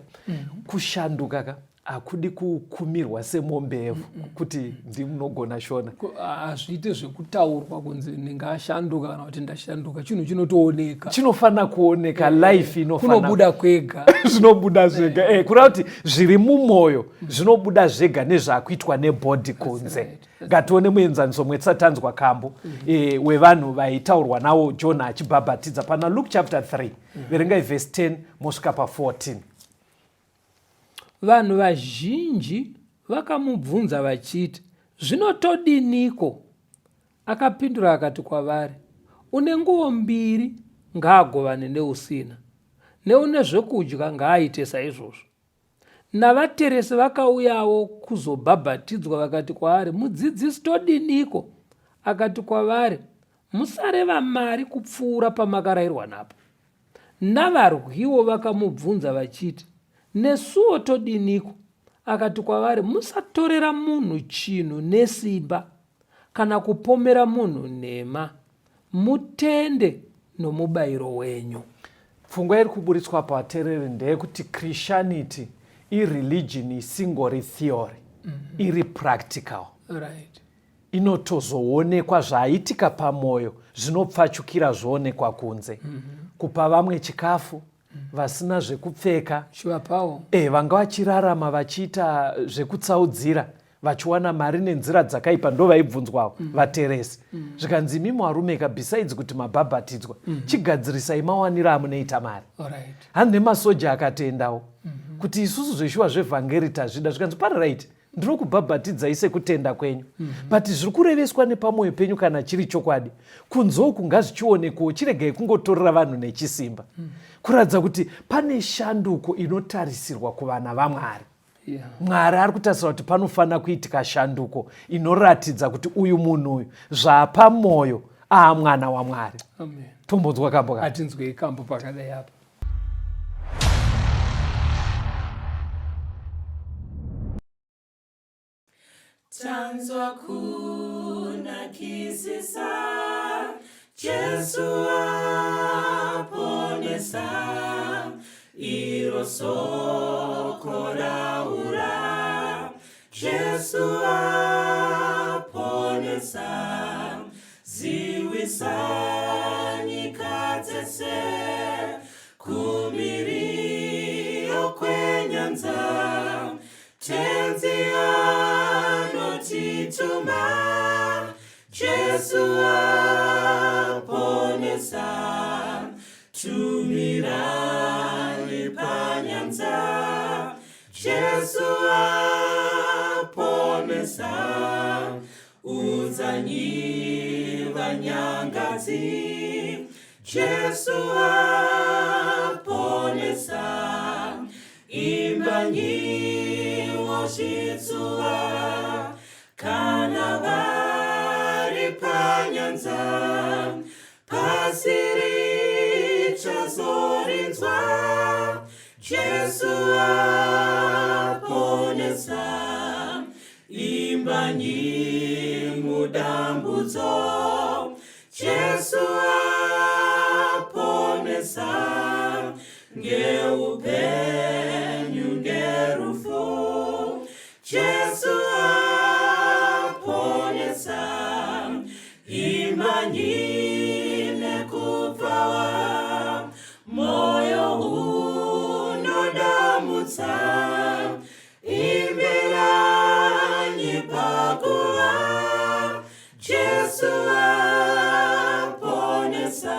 kushanduka ka hakudi kukumirwa semombe yevhu kuti ndimunogona Shona. Hazviite zvekutaurwa kunzi ndingashanduka kana kuti ndashanduka. Chinhu chinotooneka. Chinofanira kuoneka, life inofanira kunobuda kwega. Zvinobuda zvega, kureva kuti zviri mumwoyo zvinobuda zvega nezvakuitwa nebody kunze. Ngatione muenzaniso mwetsatanzwa kambo wevanhu vaitaurwa nawo John achibhabhatidza pana Luke chapter 3. Verengai verse 10 mosvika pa14. Vanhu vazhinji vakamubvunza vachiti, Zvino todiniko? Akapindura akati kwavari, Une nguo mbiri ngaagovane neusina, neune zvokudya ngaaite saizvozvo. Navateresi vakauyawo kuzobhabhatidzwa vakati kwaari, Mudzidzisi, todiniko? Akati kwavari, Musareva mari kupfuura pamakarayirwa napo. Navarwiwo vakamubvunza vachiti, Nesuwo todiniko? Akati kwavari, Musatorera munhu chinhu nesimba, kana kupomera munhu nhema, mutende nomubayiro wenyu. Pfungwa iri kuburitswa pavateereri ndeyekuti Christianity ireligion isingori theory, iri practical. Inotozoonekwa zvaitika pamwoyo zvinopfachukira zvoonekwa kunze. Kupa vamwe chikafu vasina zvekupfeka, Chivapawo. Vanga vachirarama vachiita zvekutsaudzira, vachiwana mari nenzira dzakaipa, ndo vaibvunzwawo vateresi. Zvikanzi, imi varume ka, besides kuti mabhabhatidzwa, chigadzirisai mawaniro amunoita mari. Hanzi nemasoja akatoendawo kuti isusu zveshuwa zvevhangeri tazvida. Zvikanzi, pari right, ndinokubhabhatidzai sekutenda kwenyu, but zviri kureveswa nepamwoyo penyu kana chiri chokwadi, kunze uku ngazvichionekwawo. Chiregai kungotorera vanhu nechisimba. Kuratidza kuti pane shanduko inotarisirwa kuvana vaMwari. Mwari ari kutarisira kuti panofanira kuitika shanduko inoratidza kuti uyu munhu uyu zvaapa mwoyo aamwana waMwari. Amen. Tombonzwa kambo ka. Atinzwei kambo pakadai apa. Tanzwa kunakisisa, Jesu aponesa, iro soko raura. Jesu aponesa, ziwisa nyika dzese, kumiriyo kwenyanza. Tenzi anotituma, Jesu aponesa, tumirai panyanza. Jesu aponesa, udzanyi vanyangadzi. Jesu aponesa. Imbanyiwo zvitsuwa kana vari panyanza, pasi richazorinzwa, Jesu aponesa. Imbanyi mudambudzo, Jesu aponesa, ngeupenyu ngerufu, Jesu aponesa. Imbanyi nekupfawa, moyo unodamutsa, imbiranyi pakuva, Jesu aponesa.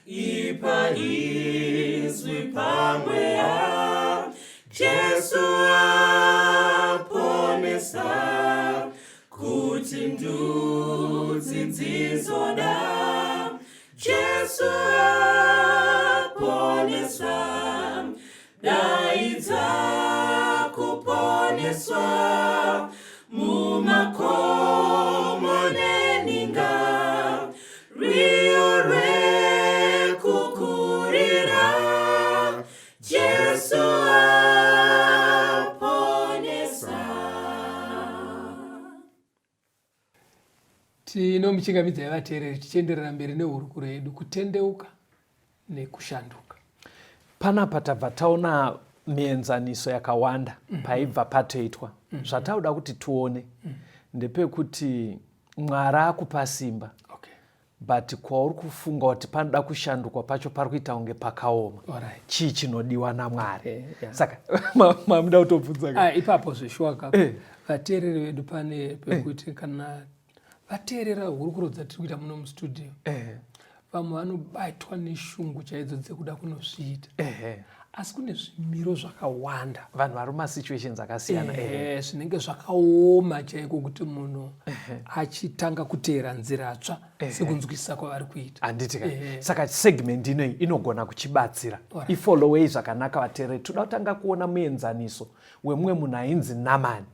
Ipa izwi pamweya, Jesu aponesa, kuti ndudzi dzizoda, Jesu aponesa. Daidza kuponeswa mumakomo neninga, rwiyo rwekukurira, Jesu aponesa. Tinomuchingamidzai vateereri tichienderera mberi nehurukuro yedu, kutendeuka nekushanduka. Panapa tabva taona mienzaniso yakawanda paibva patoitwa. Zvatauda kuti tione ndepekuti Mwari akupa simba, but kwauri kufunga kuti panoda kushandukwa pacho pari kuita kunge pakaoma. Chii chinodiwa naMwari? Saka mamuda kutobvunza ka? Ah, ipapo zveshuwa ka, vateereri vedu pane pekuti kana vateerera hurukuro dzatiri kuita muno mustudio, vamwe vanobatwa neshungu chaidzo dzekuda kunozviita, asi kune zvimiro zvakawanda. Vanhu vari mumasituations akasiyana. Zvinenge zvakaoma chaiko kuti munhu achitanga kuteera nzira tsva sekunzwisisa kwavari kuita. Handiti ka? Saka segment inoyi inogona kuchibatsira. Ifollowei zvakanaka, vateereri. Toda kutanga kuona muenzaniso wemumwe munhu ainzi Namani.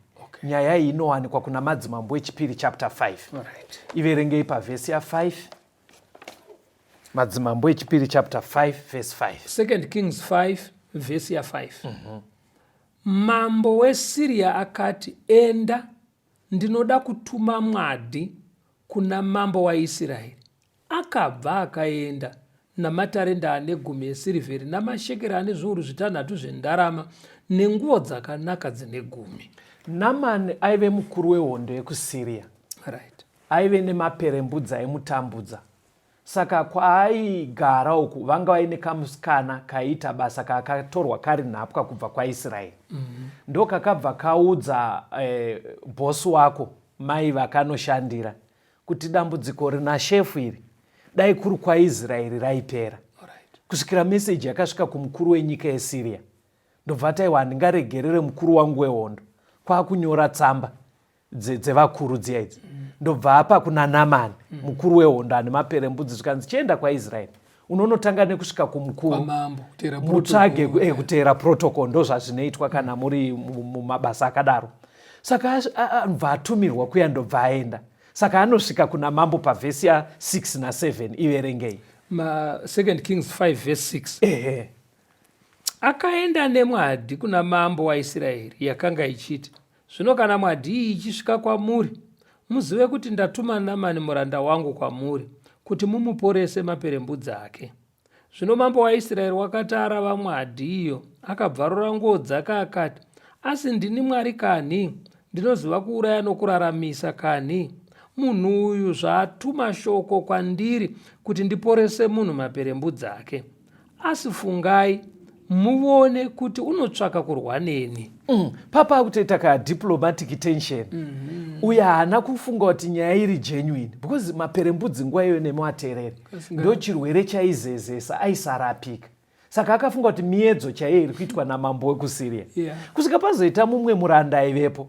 Nyaya iyi inowanikwa kuna Madzimambo Echipiri chapter 5. Iverengei pavhesi ya5, Madzimambo Echipiri chapter 5 verse 5. Second Kings 5 vhesi ya5. Mambo weSiriya akati, "Enda, ndinoda kutuma mwadhi kuna mambo waIsraeri." Akabva akaenda namatarenda ane 10 esirivheri namashekeri ane 6,000 zvendarama nenguo dzakanaka dzine 10. Namani aive mukuru wehondo yekuSiriya. Aive nemaperembudzi aimutambudza. Saka kwaaigara uku vanga vaine kamusikana kaiita basa kakatorwa kari nhapwa kubva kwaIsraeri. Ndo kakabva kaudza bhosi wako, mai vakanoshandira, kuti dambudziko rina shefu iri, dai kuri kwaIsraeri raipera. Kusvikira meseji yakasvika kumukuru wenyika yeSiriya, ndobva taiwa, "Handingaregerere mukuru wangu wehondo." Kwakunyora tsamba dzevakuru dziya idzi, ndobva apa kuna Namani, mukuru wehondo ane maperembudzi, zvikanzi, "Chienda kwaIsraeri, unonotanga nekusvika kumukuru." Kwamambo, kuteera mutsvage protocol. Kuteera protocol, ndo zvazvinoitwa kana muri mumabasa akadaro. Saka anobva atumirwa kuya, ndobva aenda. Saka anosvika kuna mambo pavhesi ya6 na7, iverengei. Ma Second Kings 5 verse 6. Ehe. Akaenda nemwadhi kuna mambo waIsraeri yakanga ichiti, "Zvino kana mwadhi iyi ichisvika kwamuri, muzive kuti ndatuma Namani muranda wangu kwamuri kuti mumuporese maperembudzi ake." Zvino mambo waIsraeri wakati arava mwadhi iyo, akabvarura nguo dzake akati, "Asi ndini Mwari kanhi, ndinoziva kuuraya nokuraramisa kanhi? Munhu uyu zvaatuma shoko kwandiri kuti ndiporese munhu maperembudzi ake, asi fungai muvone kuti unotsvaka kurwa neni." Papa akutoita kadiplomatic tension. Uye haana kufunga kuti nyaya iri genuine, because maperembudzi nguva iyoyo, nemateereri, ndo chirwere chaizezesa, aisarapika. Saka akafunga kuti miedzo chaiyo iri kuitwa namambo wekuSiriya. Kusvika pazoita mumwe muranda aivepo,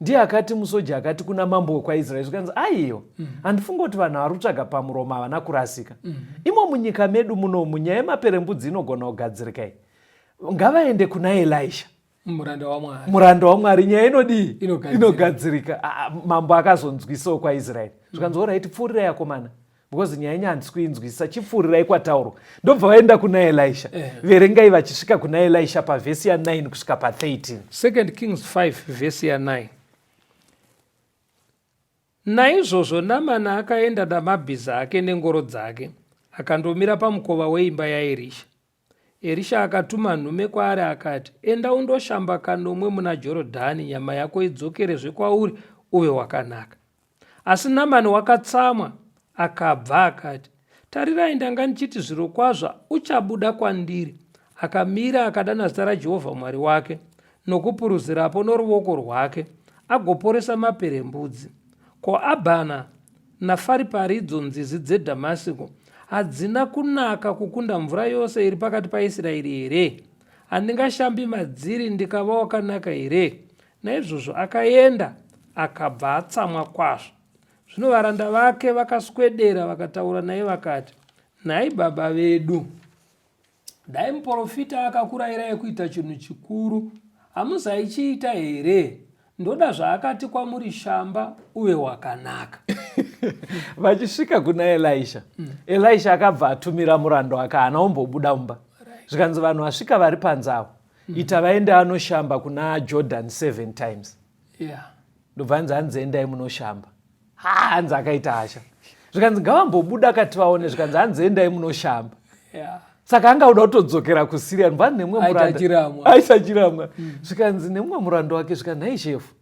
ndiye akati, musoja akati kuna mambo wekwaIsraeri, zvikanzi, "Aiyo, handifunga kuti vanhu vari kutsvaga pamuromo havana kurasika. Imo munyika medu munomu nyaya yemaperembudzi inogona kugadzirika iyi. Ngavaende kuna Elisha, muranda waMwari. Muranda waMwari, nyaya inodii? Inogadzirika. Inogadzirika. Ah, mambo akazonzwisawo kwaIsraeri, zvikanzi, "Alright, pfuurirai akomana, because nyaya yenyu handisi kuinzwisisa. Chipfuurirai kwataurwa." Ndobva vaenda kuna Elisha. Verengai vachisvika kuna Elisha pavhesi ya9 kusvika pa13. Second Kings 5 vhesi ya9: "Naizvozvo Namani akaenda namabhiza ake nengoro dzake, akandomira pamukova weimba yaErisha. Erisha akatuma nhume kwaari akati, 'Enda undoshamba kanomwe muna Jorodhani, nyama yako idzokerezve kwauri, uve wakanaka.' Asi Namani wakatsamwa, akabva akati, 'Tarirai, ndanga ndichiti zvirokwazvo uchabuda kwandiri, akamira akadana zita raJehovha Mwari wake, nokupuruzirapo noruoko rwake, agoporesa maperembudzi. Ko, Abhana naFaripari, idzo nzizi dzeDhamasiko, hadzina kunaka kukunda mvura yose iri pakati paIsraeri here? Handingashambi madziri ndikava wakanaka here?' Naizvozvo akaenda, akabva atsamwa kwazvo. Zvino varanda vake vakaswedera vakataura naye vakati, 'Nhai baba vedu, dai muprofita akakurayirai kuita chinhu chikuru, hamuzaichiita here? Ndoda zvaakati kwamuri, 'Shamba uve wakanaka.'" Vachisvika kuna Elisha, Elisha akabva atumira muranda wake, haana kumbobuda mumba. Zvikanzi, "Vanhu vasvika vari panze avo, ita vaende anoshamba kuna Jordan seven times." Ndobva hanzi, "Endai munoshamba." Ha, hanzi akaita hasha. Zvikanzi, "Ngavambobuda kati vaone." Zvikanzi, "Hanzi endai munoshamba." Saka anga uda kutodzokera kuSiria. Ndobva nemumwe Aita muranda chiramwa. Aita chiramwa. Zvikanzi nemumwe muranda wake, zvikanzi, "Nhai shefu,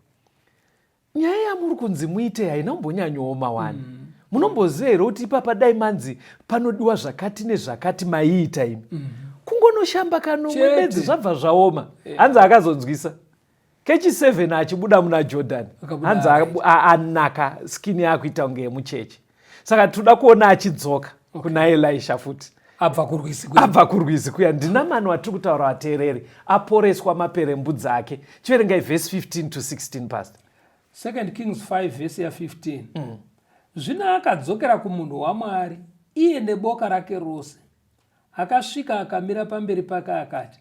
nyaya yamuri kunzi muite haina kumbonyanyooma wani. Munomboziva here kuti ipapa dai manzi panodiwa zvakati nezvakati, maiita imi? Kungonoshamba kanomwe Chete. bedzi, zvabva zvaoma." Hanzi akazonzwisa kechi7 achibuda muna Jordan. Akabuda. Hanzi anaka, skin yakuita kunge yemucheche. Saka toda kuona achidzoka kuna Elisha futi. Abva kurwizi kuya. Abva kurwizi kuya. Ndinamani watiri kutaura, vateereri, aporeswa maperembudzi ake. Chiverengai vhesi 15 to 16, pastor. Second Kings 5 vhesi ya15: "Zvino akadzokera kumunhu waMwari, iye neboka rake rose. Akasvika akamira pamberi pake akati,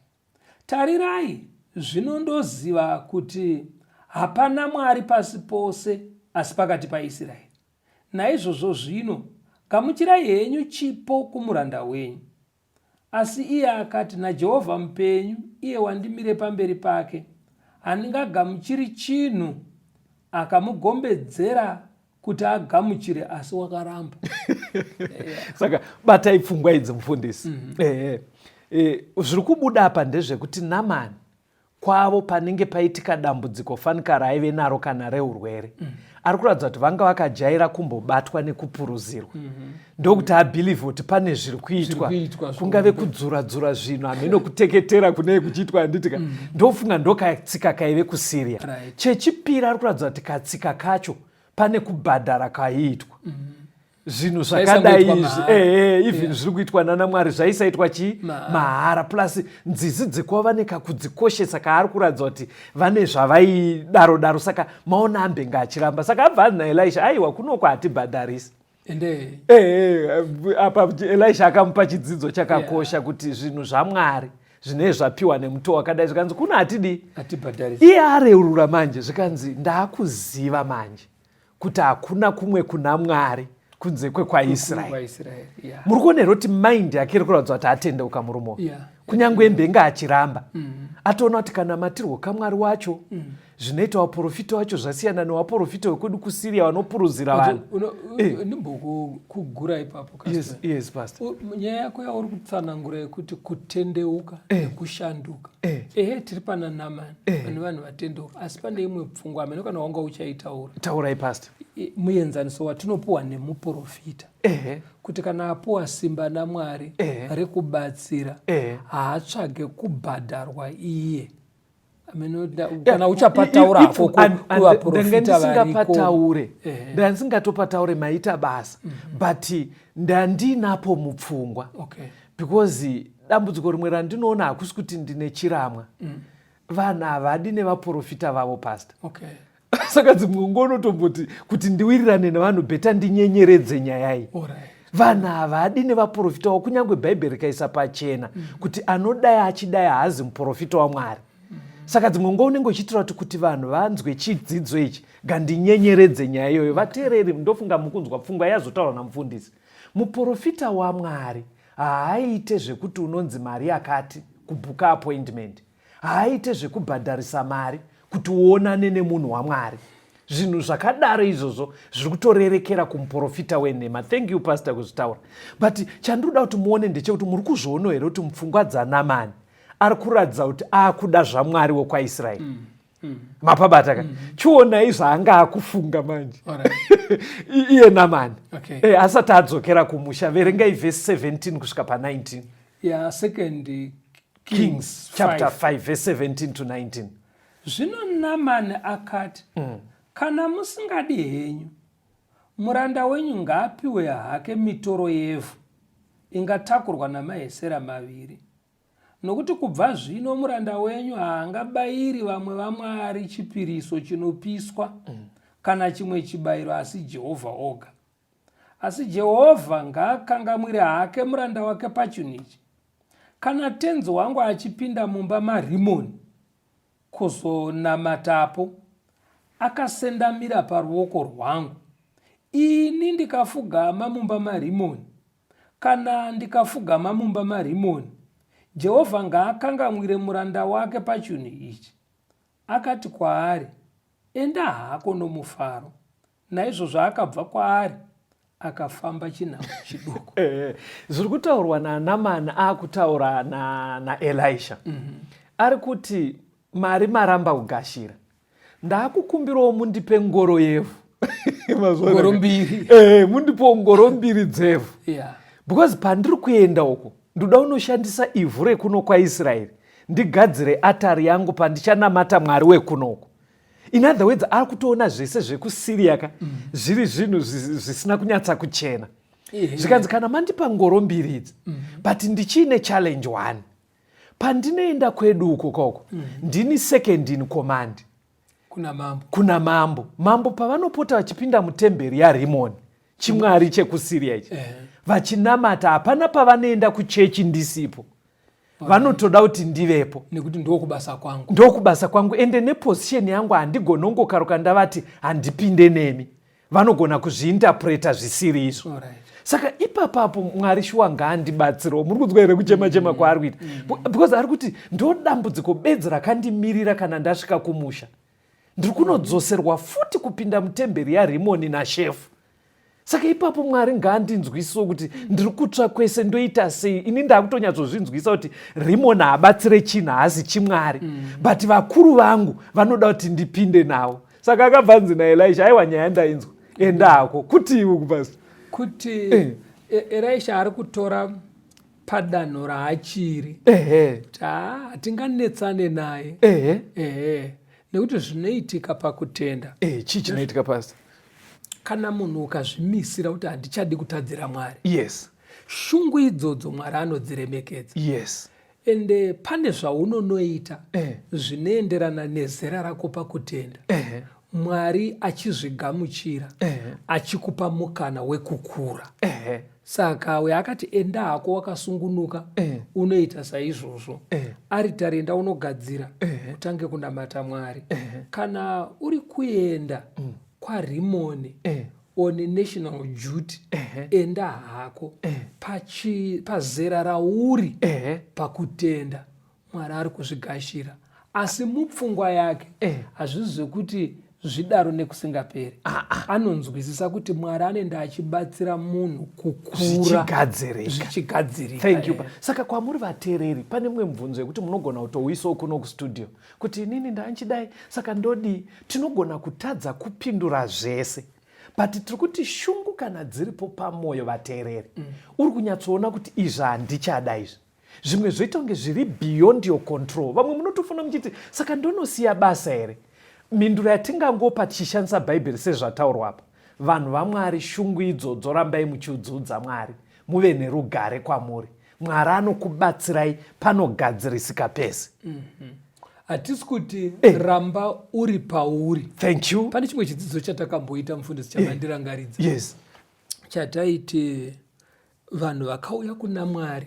'Tarirai, zvino ndoziva kuti hapana Mwari pasi pose asi pakati paIsraeri. Naizvozvo zvino gamuchirai henyu chipo kumuranda wenyu.' Asi iye akati, 'NaJehovha mupenyu, iye wandimire pamberi pake, handingagamuchiri chinhu.' Akamugombedzera kuti agamuchire, asi wakaramba." Saka batai pfungwa idzi, mufundisi. Ehe. Zviri kubuda apa ndezvekuti Namani kwavo panenge paitika dambudziko fanika raaive naro kana reurwere, ari kuratidza kuti vanga vakajaira kumbobatwa nekupuruzirwa, ndokuti abhilivhe kuti pane zviri kuitwa. Zviri kuitwa. Kungave kudzura-dzura zvinhu, hameno kuteketera kunee kuchiitwa, handitika? Ndofunga ndokatsika kaive kuSyria. Chechipiri, ari kuratidza kuti katsika kacho pane kubhadhara kaiitwa, zvinhu zvakadai Zvaisangoitwa izvi. mahara. Ehe, even zviri kuitwa nana Mwari zvaisaitwa chii? Mahara. Mahara. Plus nzizi dzekuva vane kakudzikoshesa kaari kuratidza kuti vane zvavaidaro daro. Saka maona ambenge achiramba, saka abva anzi naElisha, "Aiwa, kunoko hatibhadharisi." Ende Ehe, apa Elisha akamupa chidzidzo chakakosha kuti zvinhu zvaMwari zvinee zvapiwa nemutoo wakadai. Zvikanzi, "Kuno hatidii?" Hatibhadharisi. Iye areurura manje, zvikanzi, "Ndaakuziva manje kuti hakuna kumwe kuna Mwari kunze kwekwaIsraeri." KwaIsraeri, yeah. Muri kuona here kuti mind yake iri kuratidza kuti atendeuka murume uyu? Kunyange mbenga achiramba, atoona kuti kana matirwo kamwari wacho, zvinoita vaprofita wacho zvasiyana nevaprofita wekwedu kuSiria vanopuruzira vanhu. Ndimbokugura ipapo. Yes, pastor. Nyaya yako yauri kutsanangura yekuti kutendeuka nekushanduka, ehe, tiri pana Namani, pane vanhu vatendeuka, asi pane imwe pfungwa, hamene kana wanga uchaitaura. Taurai, pastor. Muenzaniso watinopiwa nemuprofita kuti kana apiwa simba naMwari rekubatsira, haatsvage kubhadharwa iye. Kana uchapataura hako kuvaprofita variko. Ndisingapataure, ndandisingatopautaure, maita basa, but ndandinapo mupfungwa because dambudziko rimwe randinoona, hakusi kuti ndine chiramwa, vanhu havadi nevaprofita vavo, pastor. Saka dzimwe nguva unotomboti kuti ndiwirirane nevanhu, better ndinyenyeredze nyaya iyi. Vanhu havadi nevaprofita wavo, kunyange Bhaibheri rikaisa pachena kuti anodai achidai haazi muprofita waMwari. Saka dzimwe nguva unenge uchiitira kuti vanhu vanzwe chidzidzo ichi, ngandinyenyeredze nyaya iyoyo. Vateereri, ndofunga mukunzwa pfungwa yazotaurwa namufundisi. Muprofita waMwari haaite zvekuti unonzi mari yakati kubhuka appointment. Haaite zvekubhadharisa mari kuti uonane nemunhu waMwari. Zvinhu zvakadaro izvozvo zviri kutorerekera kumuprofita wenhema. Thank you, Pastor, kuzvitaura. But chandinoda kuti muone ndechekuti muri kuzvionawo here kuti mupfungwa dzaNamani ari kuratidza kuti akuda zvaMwari wokwaIsraeri. Mapabata ka? Chionai zvaanga akufunga manje. Iye Namani. Asati adzokera kumusha, verengai vhesi 17 kusvika pa19. Yeah, Second Kings chapter 5 verse 17 to 19. Zvino Namani akati, Kana musingadi henyu, muranda wenyu ngaapiwe hake mitoro yevhu ingatakurwa namahesera maviri, nokuti kubva zvino muranda wenyu haangabayiri vamwe vamwari chipiriso chinopiswa kana chimwe chibayiro asi Jehovha oga. Asi Jehovha ngaakangamwire hake muranda wake pachinhu ichi. Kana tenzi wangu achipinda mumba maRimoni kuzonamatapo, akasendamira paruoko rwangu, ini ndikafugama mumba maRimoni, kana ndikafugama mumba maRimoni, Jehovha ngaakangamwire muranda wake pachinhu ichi. Akati kwaari, Enda hako nomufaro. Naizvozvo akabva kwaari akafamba chinhambo chiduku. Zviri kutaurwa naNamani akutaura naElisha. Ari kuti mari maramba kugashira, ndakukumbirawo mundipe ngoro yevhu. Ngoro mbiri. Mundipewo ngoro mbiri dzevhu. Because pandiri kuenda uko ndoda unoshandisa ivhu rekuno kwaIsraeri ndigadzire atari yangu pandichanamata Mwari wekunoko. In other words, ari kutoona zvese zvekuSyria ka zviri zvinhu zvisina kunyatsa kuchena. Zvikanzi kana mandipa ngoro mbiri idzi, but ndichiine challenge one. Pandinoenda kwedu uko koko, ndini second in command. Kuna mambo. Kuna mambo. Mambo pavanopota vachipinda mutemberi yaRimoni, chimwari chekuSyria ichi, vachinamata, hapana pavanoenda kuchechi ndisipo. Vanotoda kuti ndivepo. Nekuti ndokubasa kwangu. Ndokubasa kwangu, ende neposition yangu handigoni ongokaruka ndavati handipinde nemi. Vanogona kuzviinterpreta zvisiri izvo. Saka ipapapo Mwari shuwa ngaandibatsirewo. Muri kunzwa here kuchema chema kwaari kuita? Because ari kuti ndo dambudziko bedzi rakandimirira kana ndasvika kumusha. Ndiri kunodzoserwa futi kupinda mutemberi yaRimoni nashefu. Saka ipapo Mwari ngaandinzwisiwo kuti ndiri kutsva kwese ndoita sei. Ini ndakutonyatsozvinzwisa kuti Rimoni haabatsire chinhu, haasi chimwari. But vakuru vangu vanoda kuti ndipinde navo. Saka akabva anzi naElisha, aiwa nyaya ndainzwa, enda hako. Kuti iwe kupasi kuti Elisha ari kutora padanho raachiri. Kuti hatinganetsane naye. Nekuti zvinoitika pakutenda. Chii chinoitika pastor? Kana munhu ukazvimisira kuti handichadi kutadzira Mwari. Shungu idzodzo Mwari anodziremekedza. Ende pane zvaunonoita zvinoenderana nezera rako pakutenda. Mwari achizvigamuchira, achikupa mukana wekukura. Saka uyo akati enda hako wakasungunuka, unoita saizvozvo. Aritari enda unogadzira, utange kunamata Mwari. Kana uri kuenda kwaRimoni on national duty, enda hako pazera rauri pakutenda, Mwari ari kuzvigashira. Asi mupfungwa yake hazvisi zvekuti zvidaro nekusingaperi. Anonzwisisa kuti Mwari anenge achibatsira munhu kukura zvichigadzirika. Zvichigadzirika. Thank you. Saka kwamuri vateereri, pane mumwe mubvunzo yekuti munogona kutouisawo kuno kustudio kuti inini ndanchidai saka ndodii. Tinogona kutadza kupindura zvese, but tiri kuti shungu kana dziripo pamwoyo vateereri, uri kunyatsoona kuti izvi handichada izvi. Zvimwe zvoita kunge zviri beyond your control. Vamwe munotofona muchiti saka ndonosiya basa here? Mhinduro yatingangopa tichishandisa Bhaibheri sezvataurwa apa, vanhu vaMwari, shungu idzodzo rambai muchiudziudza Mwari, muve nerugare kwamuri. Mwari anokubatsirai panogadzirisika pese. Hatisi kuti ramba uri pauri. Thank you. Pane chimwe chidzidzo chatakamboita mufundisi chamandirangaridza. Chataiti Vanhu vakauya kuna Mwari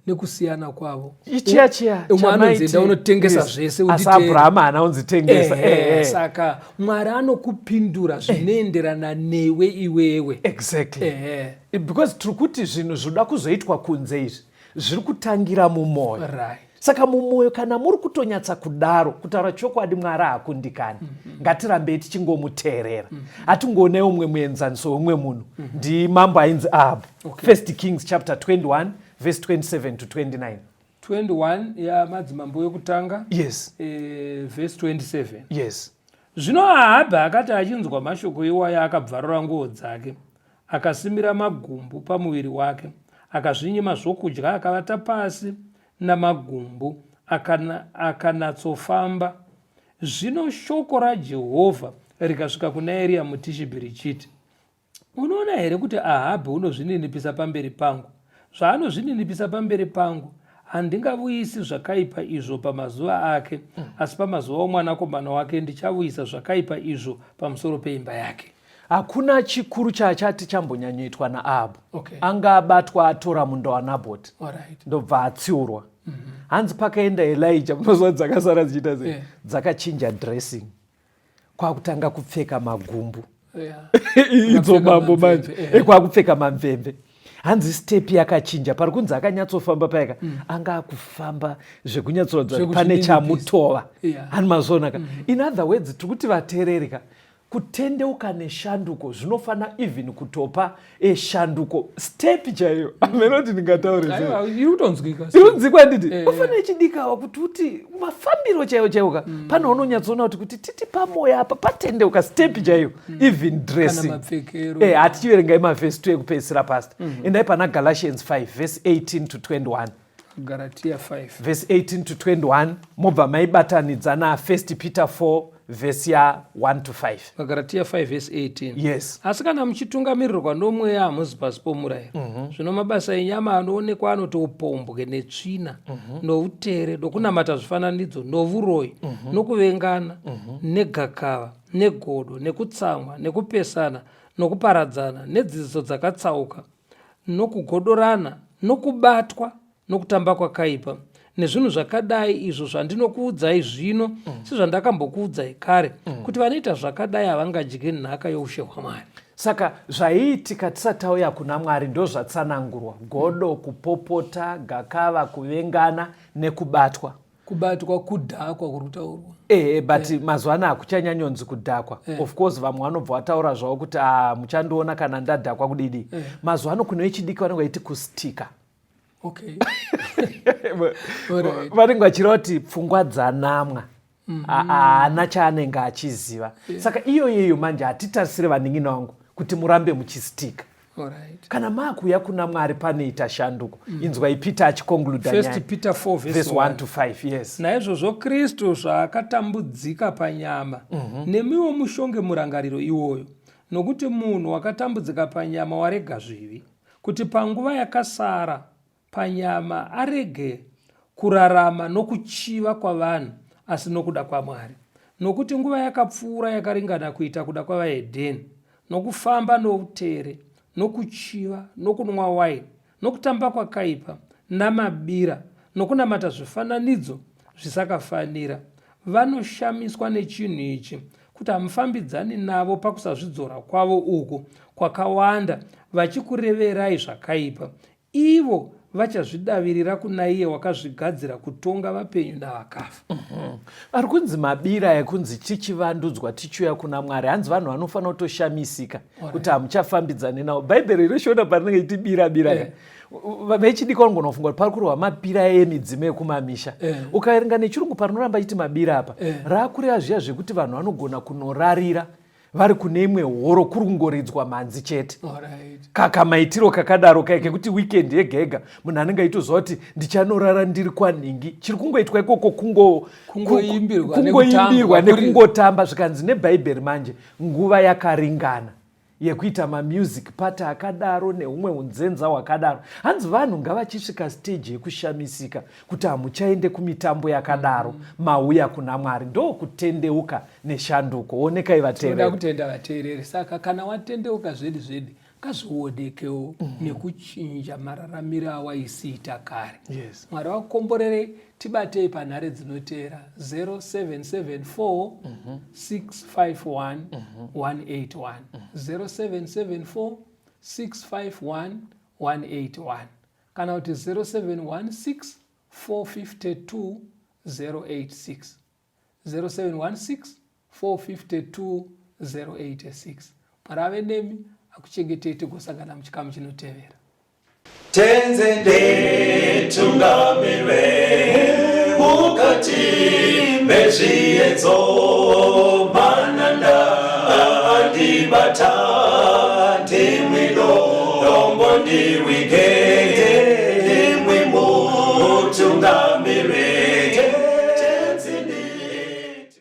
nekusiyana kwavo. Chiya chiya. Umwe anonzi enda unotengesa zvese. Asi Abrahama haana unzi tengesa. Saka Mwari anokupindura zvinoenderana newe iwewe. Exactly. Because tiri kuti zvinhu zvinoda kuzoitwa kunze izvi zviri kutangira mumwoyo. Right. Saka mumwoyo kana muri kutonyatsa kudaro, kutaura chokwadi, Mwari haakundikani. Ngatirambei tichingomuteerera. Hatingoonai umwe muenzaniso wemumwe munhu. Ndimambo ainzi Ahabhu. First Kings chapter 21 verse 27 to 29. 21 yaMadzimambo Yekutanga. Yes. Verse 27. Yes. Zvino Ahabhi akati achinzwa mashoko iwaya, akabvarura nguo dzake, akasimira magumbu pamuviri wake, akazvinyima zvokudya, akavata pasi namagumbu, akanatsofamba. Zvino shoko raJehovha rikasvika kuna Eriya muTishibhi richiti, Unoona here kuti Ahabhi unozvininipisa pamberi pangu? Zvaanozvininipisa pamberi pangu, handingavuyisi zvakaipa izvo pamazuva ake, asi pamazuva omwanakomana wake ndichavuyisa zvakaipa izvo pamusoro peimba yake. Hakuna chikuru chaachati chambonyanyoitwa naAhabhu. Anga abatwa atora munda waNabhoti. Ndobva atsiurwa. Hanzi pakaenda Elijah, munoziva dzakasara dzichiita sei? Dzakachinja dressing. Kwakutanga kupfeka magumbu. Idzo mambo manje. Kwakupfeka mamvemve. Hanzi step yakachinja, pari kunzi akanyatsofamba paika. Anga akufamba zvekunyatsoratidza kuti pane chamutova. Hani mazoona ka? In other words, tiri kuti vateereri ka, kutendeuka neshanduko zvinofana even kutopa eshanduko step chaiyo. Hameno kuti ndingataure sei. Aiwa, iri kutonzwika. Iri kunzwikwa nditi ufanira ichidikawa kuti uti mafambiro chaiwo chaiwo ka, pane unonyatsoona kuti titi pamoyo apa patendeuka, step chaiyo, even dressing. Mapfekero. Hatichiverengai mavhesi 2 ekupedzisira, pastor. Endai pana Galatians 5 verse 18 to 21. Galatia 5. Verse 18 to 21, mobva maibatanidza na1 Peter 4 vhesi ya1 to 5. Galatia 5 verse 18. Yes. Asi kana muchitungamirirwa noMweya, hamuzi pasi pomurayiro. Zvino mabasa enyama anoonekwa anoti upombwe, netsvina, noutere, nokunamata zvifananidzo, novuroyi, nokuvengana, negakava, negodo, nekutsamwa, nekupesana, nokuparadzana, nedzidziso dzakatsauka, nokugodorana, nokubatwa nokutamba kwakaipa, nezvinhu zvakadai, izvo zvandinokuudzai zvino, sezvandakambokuudzai kare, kuti vanoita zvakadai havangadyi nhaka youshe hwaMwari. Saka zvaiitika tisati tauya kuna Mwari ndo zvatsanangurwa: godo, kupopota, gakava, kuvengana nekubatwa. Kubatwa kudhakwa kuri kutaurwa. Ehe, but mazuva anaya hakuchanyanyonzi kudhakwa. Of course vamwe vanobva vataura zvavo kuti a muchandiona kana ndadhakwa kudidi. Mazuva ano kune vechidiki vanenge vaiti kustika. Vanenge vachireva kuti pfungwa dzanamwa, haana chaanenge achiziva. Saka iyoyeyo manje hatitarisire vanin'ina vangu kuti murambe muchistika. Kana maakuuya kuna Mwari panoita shanduko. Inzwai Peter achiconcluda. First Peter 4 verse verse 1 to 5, yes. Naizvozvo Kristu zvaakatambudzika panyama, nemiwo mushonge murangariro iwoyo, nokuti munhu wakatambudzika panyama warega zvivi, kuti panguva yakasara panyama arege kurarama nokuchiva kwavanhu, asi nokuda kwaMwari. Nokuti nguva yakapfuura yakaringana kuita kuda kwavahedheni, nokufamba noutere, nokuchiva, nokunwa waini, nokutamba kwakaipa, namabira, nokunamata zvifananidzo zvisakafanira. Vanoshamiswa nechinhu ichi, kuti hamufambidzani navo pakusazvidzora kwavo uku kwakawanda, vachikureverai zvakaipa. Ivo vachazvidavirira kuna iye wakazvigadzira kutonga vapenyu navakafa. Ari kunzi mabira ekunzi tichivandudzwa tichiuya kuna Mwari. Hanzi vanhu vanofanira kutoshamisika kuti hamuchafambidzani navo. Bhaibheri reshona parinenge iti bira bira, vechidiki vanogona kufunga kuti pari kurehwa mabira emidzimu ekumamisha. Ukaverenga nechirungu parinoramba chiti mabira apa, raakureva zviya zvekuti vanhu vanogona kunorarira vari kune imwe horo, kuri kungoridzwa mhanzi chete. Kakamaitiro kakadaro kai kekuti weekend yega yega munhu anenge aitoziva kuti ndichanorara ndiri kwanhingi, chiri kungoitwa ikoko Kungoimbirwa. Kungoimbirwa nekungotamba. Zvikanzi nebhaibheri manje nguva yakaringana yekuita mamusic party akadaro neumwe unzenza hwakadaro. Hanzi vanhu ngavachisvika stage yekushamisika kuti hamuchaende kumitambo yakadaro, mauya kuna Mwari. Ndokutendeuka neshanduko. Onekai Tinoda vateereri. Kutenda vateereri. Saka kana watendeuka zvedi zvedi, Ngazvionekewo nekuchinja mararamiro awaisiita kare. Yes. Mwari vakukomborerei. Tibatei panhare dzinoteera: 0774 651 181, 0774 651 181, kana kuti 0716 452 086, 0716 452 086. Mwari ave nemi, akuchengetei. Tigosangana muchikamu chinotevera. Tenzi nditungamire mukati mezviedzo, mananda andibata, ndimwi dombo ndiwige.